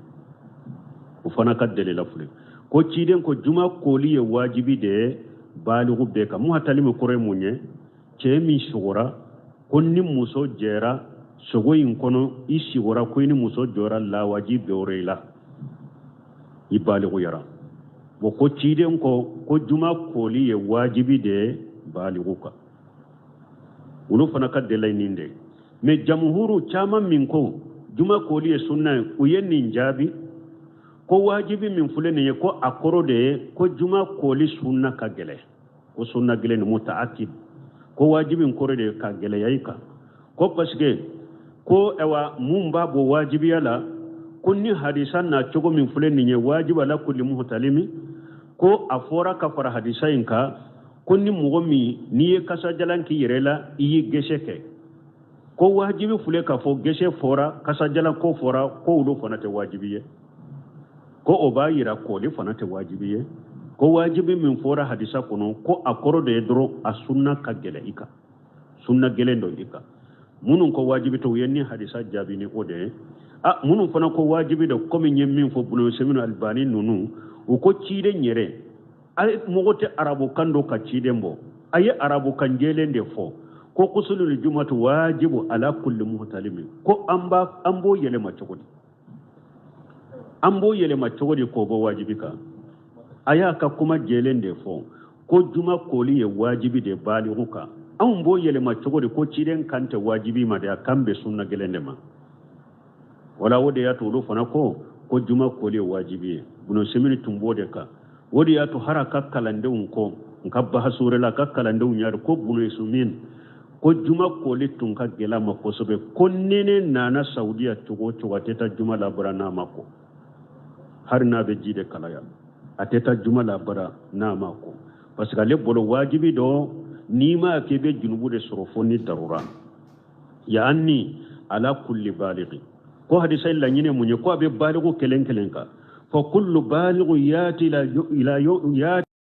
[SPEAKER 2] O fana ka delila filɛ ko ciden ko juma koli ye wajibi de ye baligu bɛɛ kan. Muhtalimi kɔrɔ ye mun ye? Cɛ min sugora, ko ni muso jɛra sogo in kɔnɔ, i sigora ko i ni muso jɔra, lawaji bɛɛ i la, i baliguyara. Bon, ko ciden ko ko juma koli ye wajibi de ye baligu kan. Olu fana ka delila nin de. Mais jamuhuru caman min ko juma koli ye sunna ye, u ye nin jaabi ko wajibi min filɛ nin ye, ko a kɔrɔ de ye ko juma koli sunna ka gɛlɛ, ko sunna gɛlɛn ni mutaakid, ko wajibi in kɔrɔ de ye ka gɛlɛya i kan, ko parce que ko ayiwa mun b'a bɔ wajibiya la, ko ni hadisa na cogo min filɛ nin ye, wajibi ala kulli muhtalimi, ko a fɔra ka fara hadisa in kan ko ni mɔgɔ min n'i ye kasajalan k'i yɛrɛ la, i y'i gɛsɛ kɛ, ko wajibi filɛ k'a fɔ gɛsɛ fɔra, kasajalan ko fɔra, ko olu fana tɛ wajibi ye, ko o b'a yira koli fana tɛ wajibi ye, ko wajibi min fɔra hadisa kɔnɔ, ko a kɔrɔ de ye dɔrɔn a sunna ka gɛlɛ i kan, sunna gɛlɛn dɔ i kan. Minnu ko wajibi tɛ, u ye ni hadisa jaabi ni o de ye. A minnu fana ko wajibi dɔ, komi n ye min fɔ, Bunu Seminu Albani ninnu, u ko ciden yɛrɛ a mɔgɔ tɛ arabukan dɔn ka ciden bɔ, a ye arabukan jɛlen de fɔ ko kusulul jumatu wajibu ala kulli muhtalimi, ko an b'o yɛlɛma cogo di? An b'o yɛlɛma cogo di k'o bɔ wajibi kan? A y'a ka kuma jɛlen de fɔ ko juma koli ye wajibi de baligu kan. Anw b'o yɛlɛma cogo di ko ciden kan tɛ wajibi ma de, a kan bɛ sunna gɛlɛn de ma? Wala o de y'a to olu fana ko ko juma koli ye wajibi ye. Bunu Semini tun b'o de kan. O de y'a to har a ka kalandenw ko n ka bahasu wɛrɛ la, a ka kalandenw y'a ko Bunu Sumin ko juma koli tun ka gɛlɛ a ma kosɛbɛ, ko nene nana Saudiya cogo o cogo, a tɛ taa juma labara n'a ma ko, hali n'a bɛ ji de kalaya, a tɛ taa juma labara n'a ma ko, parce que ale bolo wajibi dɔ, n'i m'a kɛ i bɛ junubu de sɔrɔ fo ni darura. Yaani ala kulli balighi, ko hadisa in laɲini mun ye? Ko a bɛ baligu kelen kelen kan, fa kullu balighu yati ila yati.